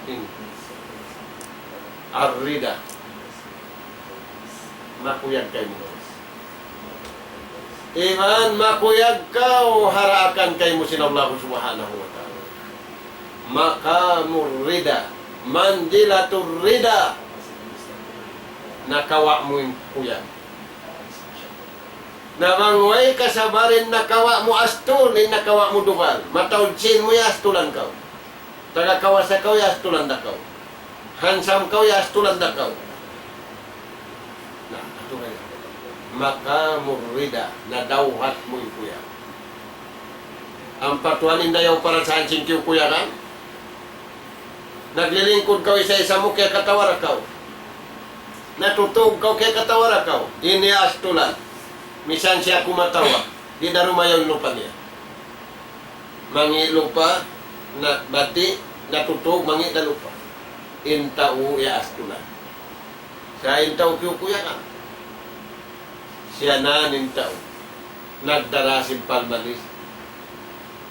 in ar-rida. Makuyag kaymu. Iban makuyag kaw ha daakan kaymu sin Allah Subhanahu wa Ta'ala. Maqamur rida, manzilatur rida. Nakawa' mu in kuyag. Na bang way kasabar in nakawa' mu astul, in nakawa' mu dugal. Mataud sin mu ya astulan kaw. Taga kawasa kaw ya astulan da kaw. Handsome kaw ya astulan da kaw. Na, atu kaya. Maqamur rida, nadawhat mu in kuyag. Ampa tuwan in dayaw para sa' sin kiyukuyagan. Naglilingkud kaw isa-isa mu kiyakatawa da kaw. Natutug kaw kiyakatawa da kaw. Ini astulan. Misan siya kumatawa. Di' da rumayaw in lupa niya. Mangi' lupa, na, bati', natutug, mangi' da lupa. In tau ya astulan. Sa' in tau kiyukuyagan. Siya na in tau. Nagdara sin palmanis.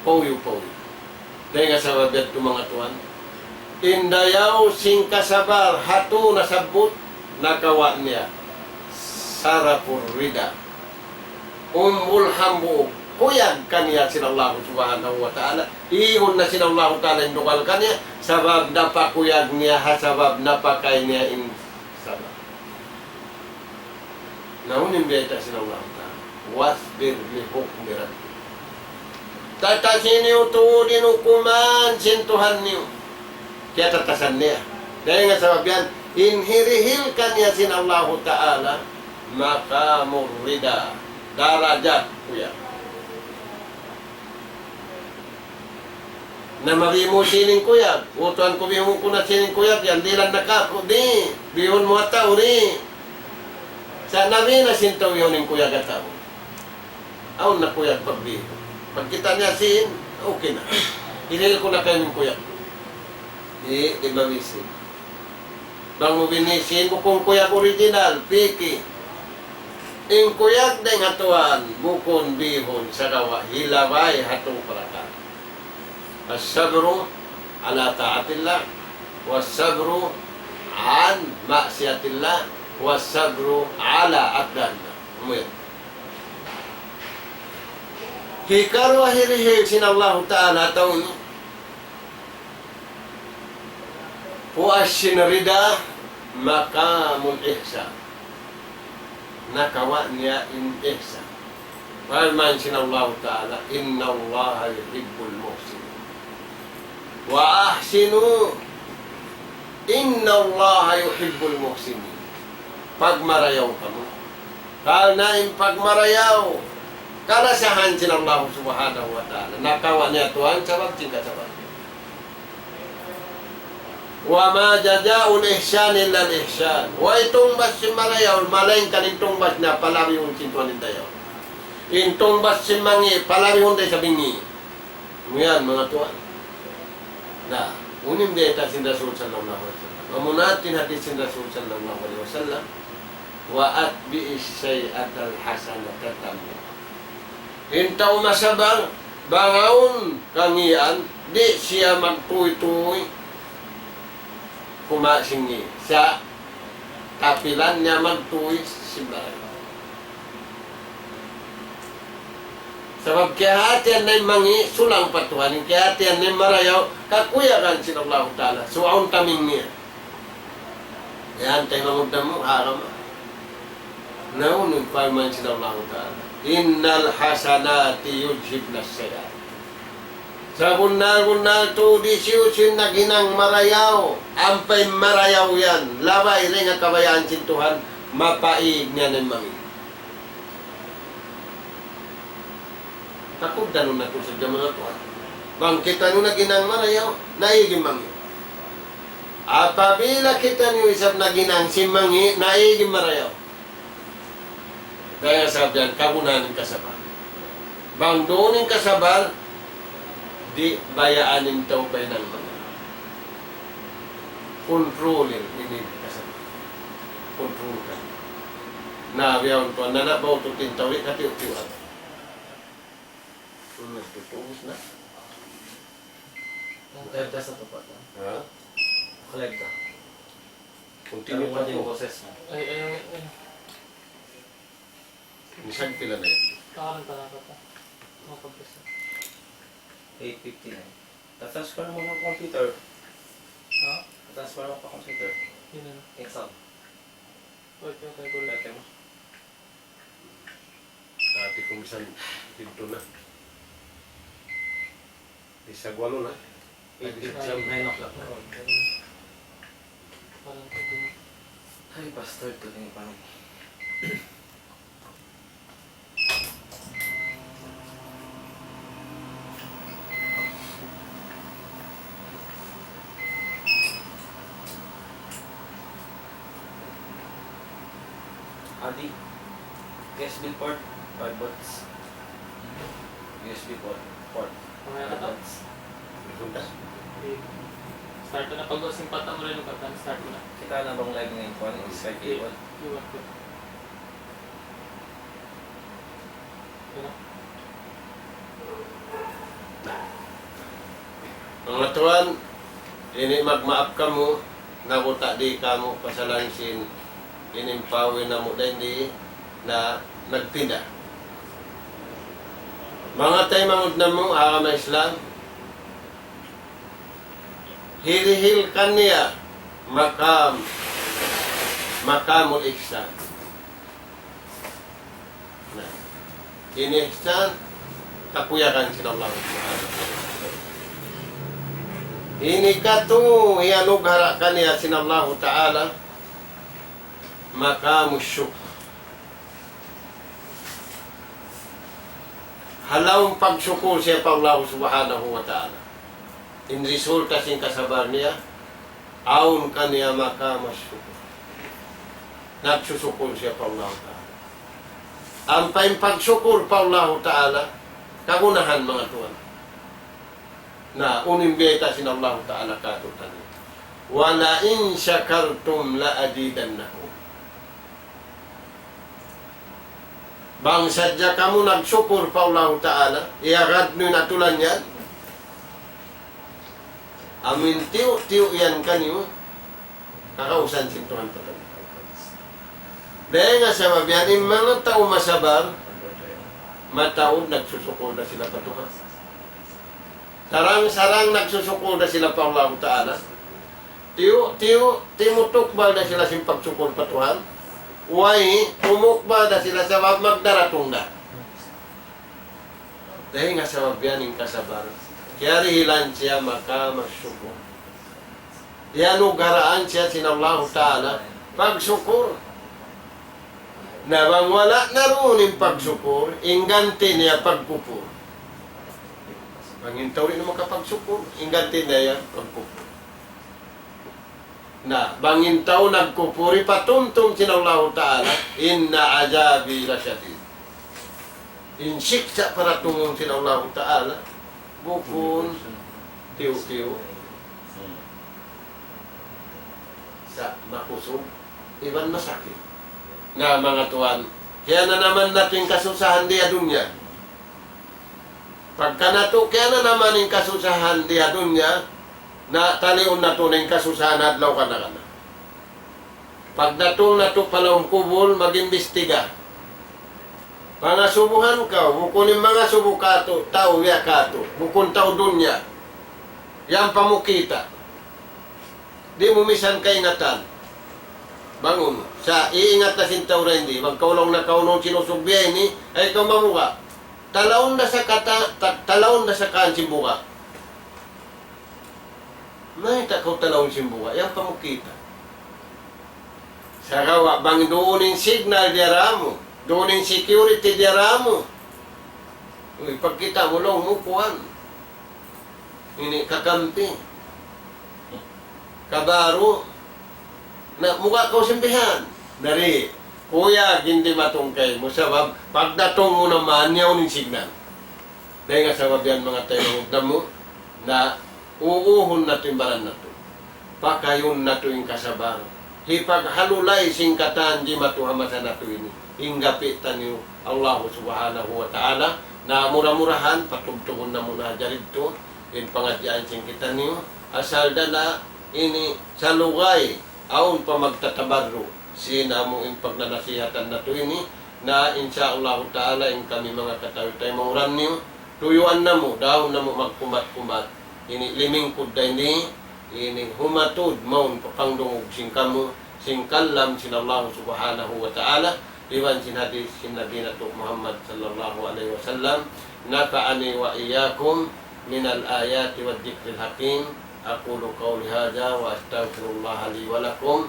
Pauyu-pauyu. Dayn ha sabab yadtu manga tuwan. In dayaw sin kasabar hatu nasabbut nakawa' niya. Sarafur rida. Umbul hambuuk kuyag kaniya sin Allah Subhanahu wa Ta'ala. Ihun na sin Allah Ta'ala in dugal kaniya, sabab napakuyag niya, ha sabab napakay niya in sabar. Na unu in biyayta' sin Allah Ta'ala, "Wasbir li hukmi rabbik." Tatasi niyu tuud in hukuman sin Tuhan niyu. Kiyatatasan niya. Dayn ha sabab yan, in hirihil kaniya sin Allahu Ta'ala, maqamur rida, darajat kuyag. Na mabi mu sin in kuyag, utuan ku bihun ku na sin in kuyag, yan dihilan na kāku', di', bihun mu ha tau, di'. Sa' nabi na sin tau bihun in kuyag ha tau. Awn na kuyag pagbihun. Pagkita' niya sin, okay na. Hirihil ku na kaymu in kuyag. Di', di' mabi sin. Bang mu bini sin bukun kuyag original, piki. In kuyag dayn ha Tuhan, bukun bihun, sagawa' hilabay ha tū parakala'. الصبر على طاعة الله، والصبر عن معصية الله، والصبر على أقدار الله. Amu yan. Hikaruwa hirihil sin Allahu Ta'ala ha tau ini. Puas sin rida, maqamul ihsan. Nakawa' niya in ihsan. Parman sin Allahu Ta'ala, إن الله يحب المحسنين. وأحسنوا إن الله يحب المحسنين. Pagmarayaw kamu. Karna' in pagmarayaw, kalasahan sin Allah Subhanahu wa Ta'ala. Nakawa' niya tuwan sabab sin kasabar. وما جزاء الإحسان إلا الإحسان. Way tungbas sin marayaw, malaingkan in tungbas niya palabihun sin tuwan in dayaw. In tungbas sin mangi', palabihun da isab in ngi'. Amu yan, manga tuwan. Na, unu in biyayta' sin Rasul sallallahu alayhi wasallam. Amu na in hadith sin Rasul sallallahu alayhi wasallam. وأتبع السيئة الحسنة تمحها. In tau masabar, bang awn kangian, di' siya magtuy-tuy kumawa' sin ngi'. Sa' tapilan niya magtuy sin marayaw. Sabab kiyahatihan na in mangi', sulang pa Tuhan, in kiyahatihan na in marayaw, kakuyagan sin Allahu Ta'ala. So, awn taming niya. Yan, tayo mangudda mu, haram. Na unu in parman sin Allahu Ta'ala, إن الحسنات يذهبن السيئات. Sabunnal-bunnal tuud hisiyu-siyu in naghinang marayaw, ampa in marayaw yan, labay dayn ha kabayaan sin Tuhan, mapaig niya na in mangi'. Takugdanun natu' sadja manga tuwan. Bang kitaniyu naghinang marayaw, naig in mangi'. Apabila kitaniyu isab naghinang sin mangi', naig in marayaw. Dayn ha sabab yan, kagunahan in kasabar. Bang duun in kasabar, di' bayaan in tau pahinang mangi'. Kontrolin in kasabar. Kontrol ka. Na, biya' untuan na na, bang tuud in tau, di' katiyu'-tiyu' agad. Nagtutubus na. Nagtayag ka sa tupat na. Ha? Nagtayag ka. Continue pa to. Boses na. Ay, ay, ay, ay. Minsan pila na yan? Kahalan pa na ka pa. Mga pagkasa. Eight fifty-nine. Tatas ko naman ang computer. Ha? Tatas ko naman pa computer. Yun na. Exam. Okay, okay, good. Dati mo. Dati kong isang pinto na. Di sa gwalo na. Ay, di sa nine o'clock na. Parang pwede na. Ay, bastard to din, pare. Adi, U S B port, five volts. U S B port, port, five volts. Start ko na. Pag simpat mo rin, start ko na. Kita' na bang live ngayon? Kuwan, yung Skype cable. Iwan ko. Manga tuwan, ini magmaap kamu, nakuta' di kamu pasalan sin ini in pawin namu' dayn di na nagpinda. Manga taymanghud namu' ha agama Islam, hirihil kaniya maqam, maqamul ihsan. Na, in ihsan, kakuyagan sin Allah Subhanahu wa Ta'ala. Ini katu' iyanugara' kaniya sin Allah Ta'ala, maqamus shukr. Ha lawm pagsukur siya pa Allah Subhanahu wa Ta'ala. In resulta sin kasabar niya, awn kaniya maqamus shukr. Nagsusukur siya pa Allah Ta'ala. Ampa in pagsukur pa Allah Ta'ala, kagunahan, manga tuwan. Na, unu in biyayta' sin Allah Ta'ala kātu'niyu. وَلَئِن شَكَرْتُمْ لَأَزِيدَنَّكُمْ. Bang sadja kamu nagsukur pa Allahu Ta'ala, iyagad niyu in atulan yan. Amu in tiyu'-tiyu' yan kaniyu, kakausan sin Tuhan ta. Dayn ha sabab yan, in manga tau masabar, mataud nagsusukur da sila pa Tuhan. Sarang-sarang nagsusukur da sila pa Allahu Ta'ala. Tiyu'-tiyu', timutukbal da sila sin pagsukur pa Tuhan. Way, tumukbal da sila sabab magdaratung da. Dayn ha sabab yan in kasabar. Kiyarihilan siya maqamus shukr. Iyanugaraan siya sin Allahu Ta'ala pagsukur. Na bang wala' na duun in pagsukur, in ganti niya pagkupur. Bang in tau di' na makapagsukur, in ganti niya pagkupur. Na bang in tau nagkupur, hipatumtum sin Allahu Ta'ala, إِنَّ عَذَابِي لَشَدِيدٌ. In siksa' paratungun sin Allahu Ta'ala, bukun tiyu'-tiyu'. Sa' makusug, iban masakit. Na, manga tuwan, kiyananaman natu' in kasusahan di ha dunya. Pagka natu' kiyananaman in kasusahan di ha dunya, na taliun natu' na in kasusahan adlaw kana-kana. Pagdatung natu' pa lawm kubul, mag-imbestiga. Pangasubuhan kaw, bukun in mangasubu kātu', tau biya' kātu', bukun tau dunya. Yan pa mu kita'. Di' mu misan kaingatan. Bang unu. Sa' iingat na sin tau dayn di, bang kaw laung na kaw unu in sinusug biya' ini, ay kaw mabuga'. Talaun da sa kata-, ta-, talaun da sa kan sin buga'. Mayta' kaw talaun sin buga', yan pa mu kita'. Sagawa' bang duun in signal diyara mu, duun in security diyara mu. Uy, pagkita' mu laung mu kuwan. Ini kakampi. Kabaru. Na, muga' kaw simbihan. Dari, kuyag in dimatung kaymu. Sabab, pagdatung mu na man, yaun in signal. Dayn ha sabab yan, manga taymanghud namu', na uuhun natu' in baran natu'. Pakayun natu' in kasabar. Hipaghalulay sin katan jimatu ha masa natu' ini. Hinggapi taniyu Allahu Subhanahu wa Ta'ala. Na mura-murahan, patubtubun namu' na jaridtu in pangadjian sin kitaniyu. Asal da na ini salugay, awn pa magtatabarru' sin amu in pagnanasihatan natu' ini. Na, insya Allahu ta'ala, in kami manga kataymanghuran niyu, tuyuan namu', daun namu' magkumbat-kumbat. Ini limingkud da ini, ini humatud mawn pa pangdungug sin kamu, sin kalam sin Allah subhanahu wa ta'ala, iban sin hadith sin Nabi natu' Muhammad sallallahu alayhi wasallam. نفعني وإياكم من الآيات والذكر الحكيم. أقول قولي هذا وأستغفر الله لي ولكم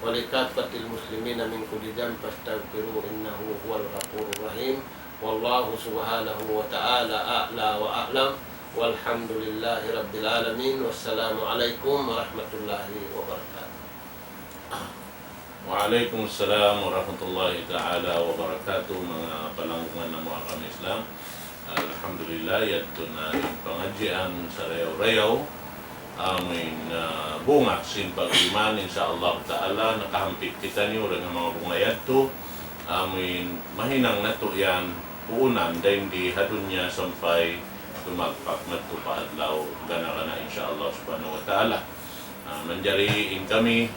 ولكافة المسلمين من كل ذنب فاستغفروه إنه هو الغفور الرحيم. والله سبحانه وتعالى أعلى وأعلم. والحمد لله رب العالمين. والسلام عليكم ورحمة الله وبركاته. Wa alaykum salam warahmatullahi ta'ala wabarakatuh, manga palanggungan namu' agama Islam. Alhamdulillah, yadtu na in pangadjian sarayaw-rayaw. Amuin, ah, bunga sin pag-iman, insya Allah ta'ala, nakahampit kitaniyu dayn ha manga bunga yadtu. Amuin mahinang natu' yan puunan dayn di ha dunya sampay dumagpak madtu pa adlaw gana-gana, insya Allah subhanahu wa ta'ala. Ah, manjari in kami,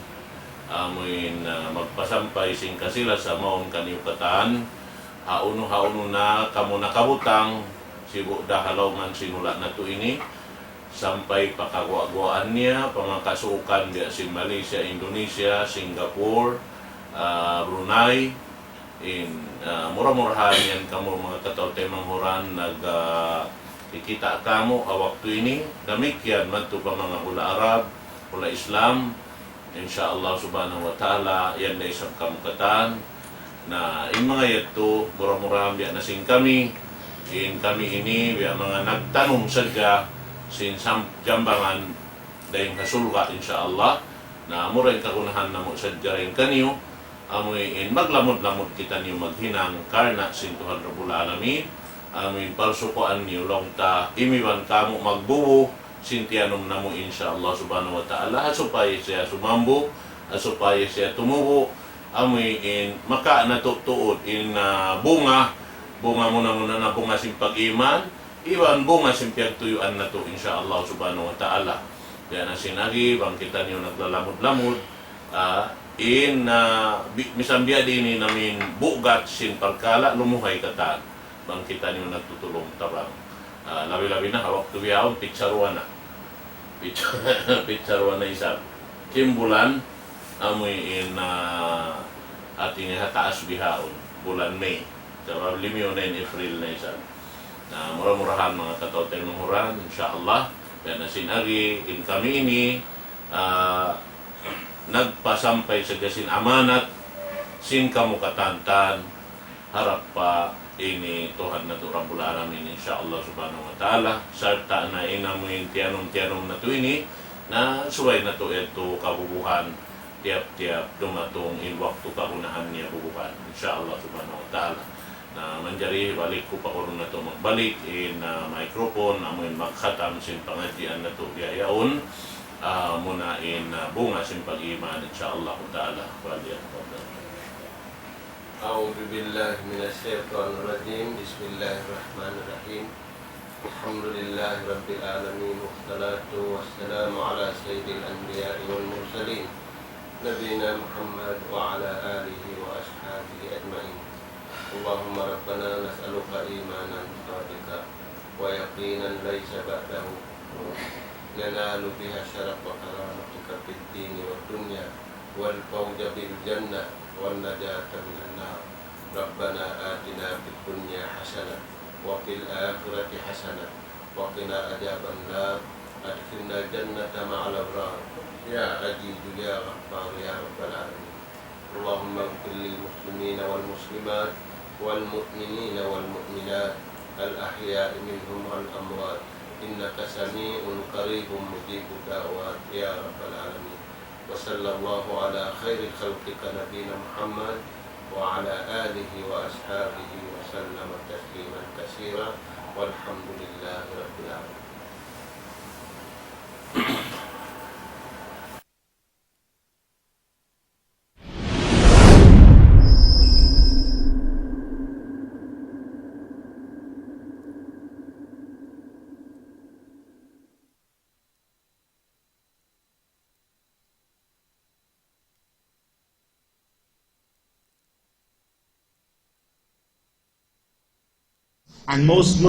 amuin, ah, magpasampay sin kasi-lasa mawn kaniyu katan, hawnu-hawnu na kamu nakabutang, sibu' da ha lawm sin hula' natu' ini, sampay pa kaguwa'-guwaan niya, pa manga kasuukan biya' sin Malaysia, Indonesia, Singapore, ah, Brunei, in, ah, mura-murahan yan kamu manga kataymanghuran nag, ah, kikita' kamu ha waktu ini, damikkiyan madtu pa manga hula' Arab, hula' Islam, insya Allah subhanahu wa ta'ala, yan da isab kamu katan. Na, in manga yadtu, mura-murahan biya' na sin kami, in kami ini, biya' manga nagtanum sadja, sin sam-, jambangan, dayn ha surga', insya Allah. Na, amura in kagunahan namu' sadja dayn kaniyu, amuin maglamud-lamud kitaniyu maghinang karna' sin Tuhan Rabbul Alamin, amuin parsukuan niyu laung ta imiban kamu magbubu sin tiyanum namu', insya Allah subhanahu wa ta'ala, ha supaya siya sumambu, ha supaya siya tumubu, amuin maka natu' tuud in, ah, bunga, bunga muna-muna na bunga sin pag-iman, iban bunga sin piyagtuyuan natu', insya Allah subhanahu wa ta'ala. Biya' na sin agi, bang kitaniyu naglalamud-lamud, ah, in, ah, bi-, misan biya' diin in amuin bugat sin parkala', lumuhay katan. Bang kitaniyu nagtutulung tabang. Ah, labi-labi na, ha waktu bihaun, pitsa duwa na. Pitsa, pitsa duwa na isab. Kim bulan, amuin, ah, hati niya ha taas bihaun, bulan May. Sabab limiyu na in April na isab. Na, mura-murahan manga kataymanghuran, insya Allah, biya' na sin agi, in kami ini, ah, nagpasampay sadja sin amanat sin kamu katan, harap pa ini Tuhan natu' Rabbul Alamin, insya Allah subhanahu wa ta'ala, sarta' na in amuin tiyanum-tiyanum natu' ini, na subay natu' yadtu kabubuhan, tiyap-tiyap dumatung in waktu kagunahan niya bubuhan, insya Allah subhanahu wa ta'ala. Na manjari balik ku pa kurun natu' magbalik in, ah, microphone, amuin magkhatam sin pangadjian natu' bihaun, ah, muna in, ah, bunga sin pag-iman, insya Allah ta'ala. Waliya. أعوذ بالله من الشيطان الرجيم. بسم الله الرحمن الرحيم. الحمد لله رب العالمين، والصلاة والسلام على سيد الأنبياء والمرسلين، نبينا محمد وعلى آله وأصحابه أجمعين. اللهم ربنا نسألك إيمانا صادقا ويقينا ليس بعده ننال بها شرف كرامتك في الدين والدنيا، والفوز بالجنة، والنجاة من النار. ربنا آتنا في الدنيا حسنة وفي الآخرة حسنة وقنا عذاب النار. أدخلنا الجنة مع الأبرار يا عزيز يا غفار يا رب العالمين. اللهم اغفر للمسلمين والمسلمات والمؤمنين والمؤمنات الأحياء منهم والأموات إنك سميع قريب مجيب الدعوات يا رب العالمين. وصلى الله على خير خلقك نبينا محمد وعلى آله وأصحابه وسلم تسليما كثيرا. والحمد لله رب العالمين. And most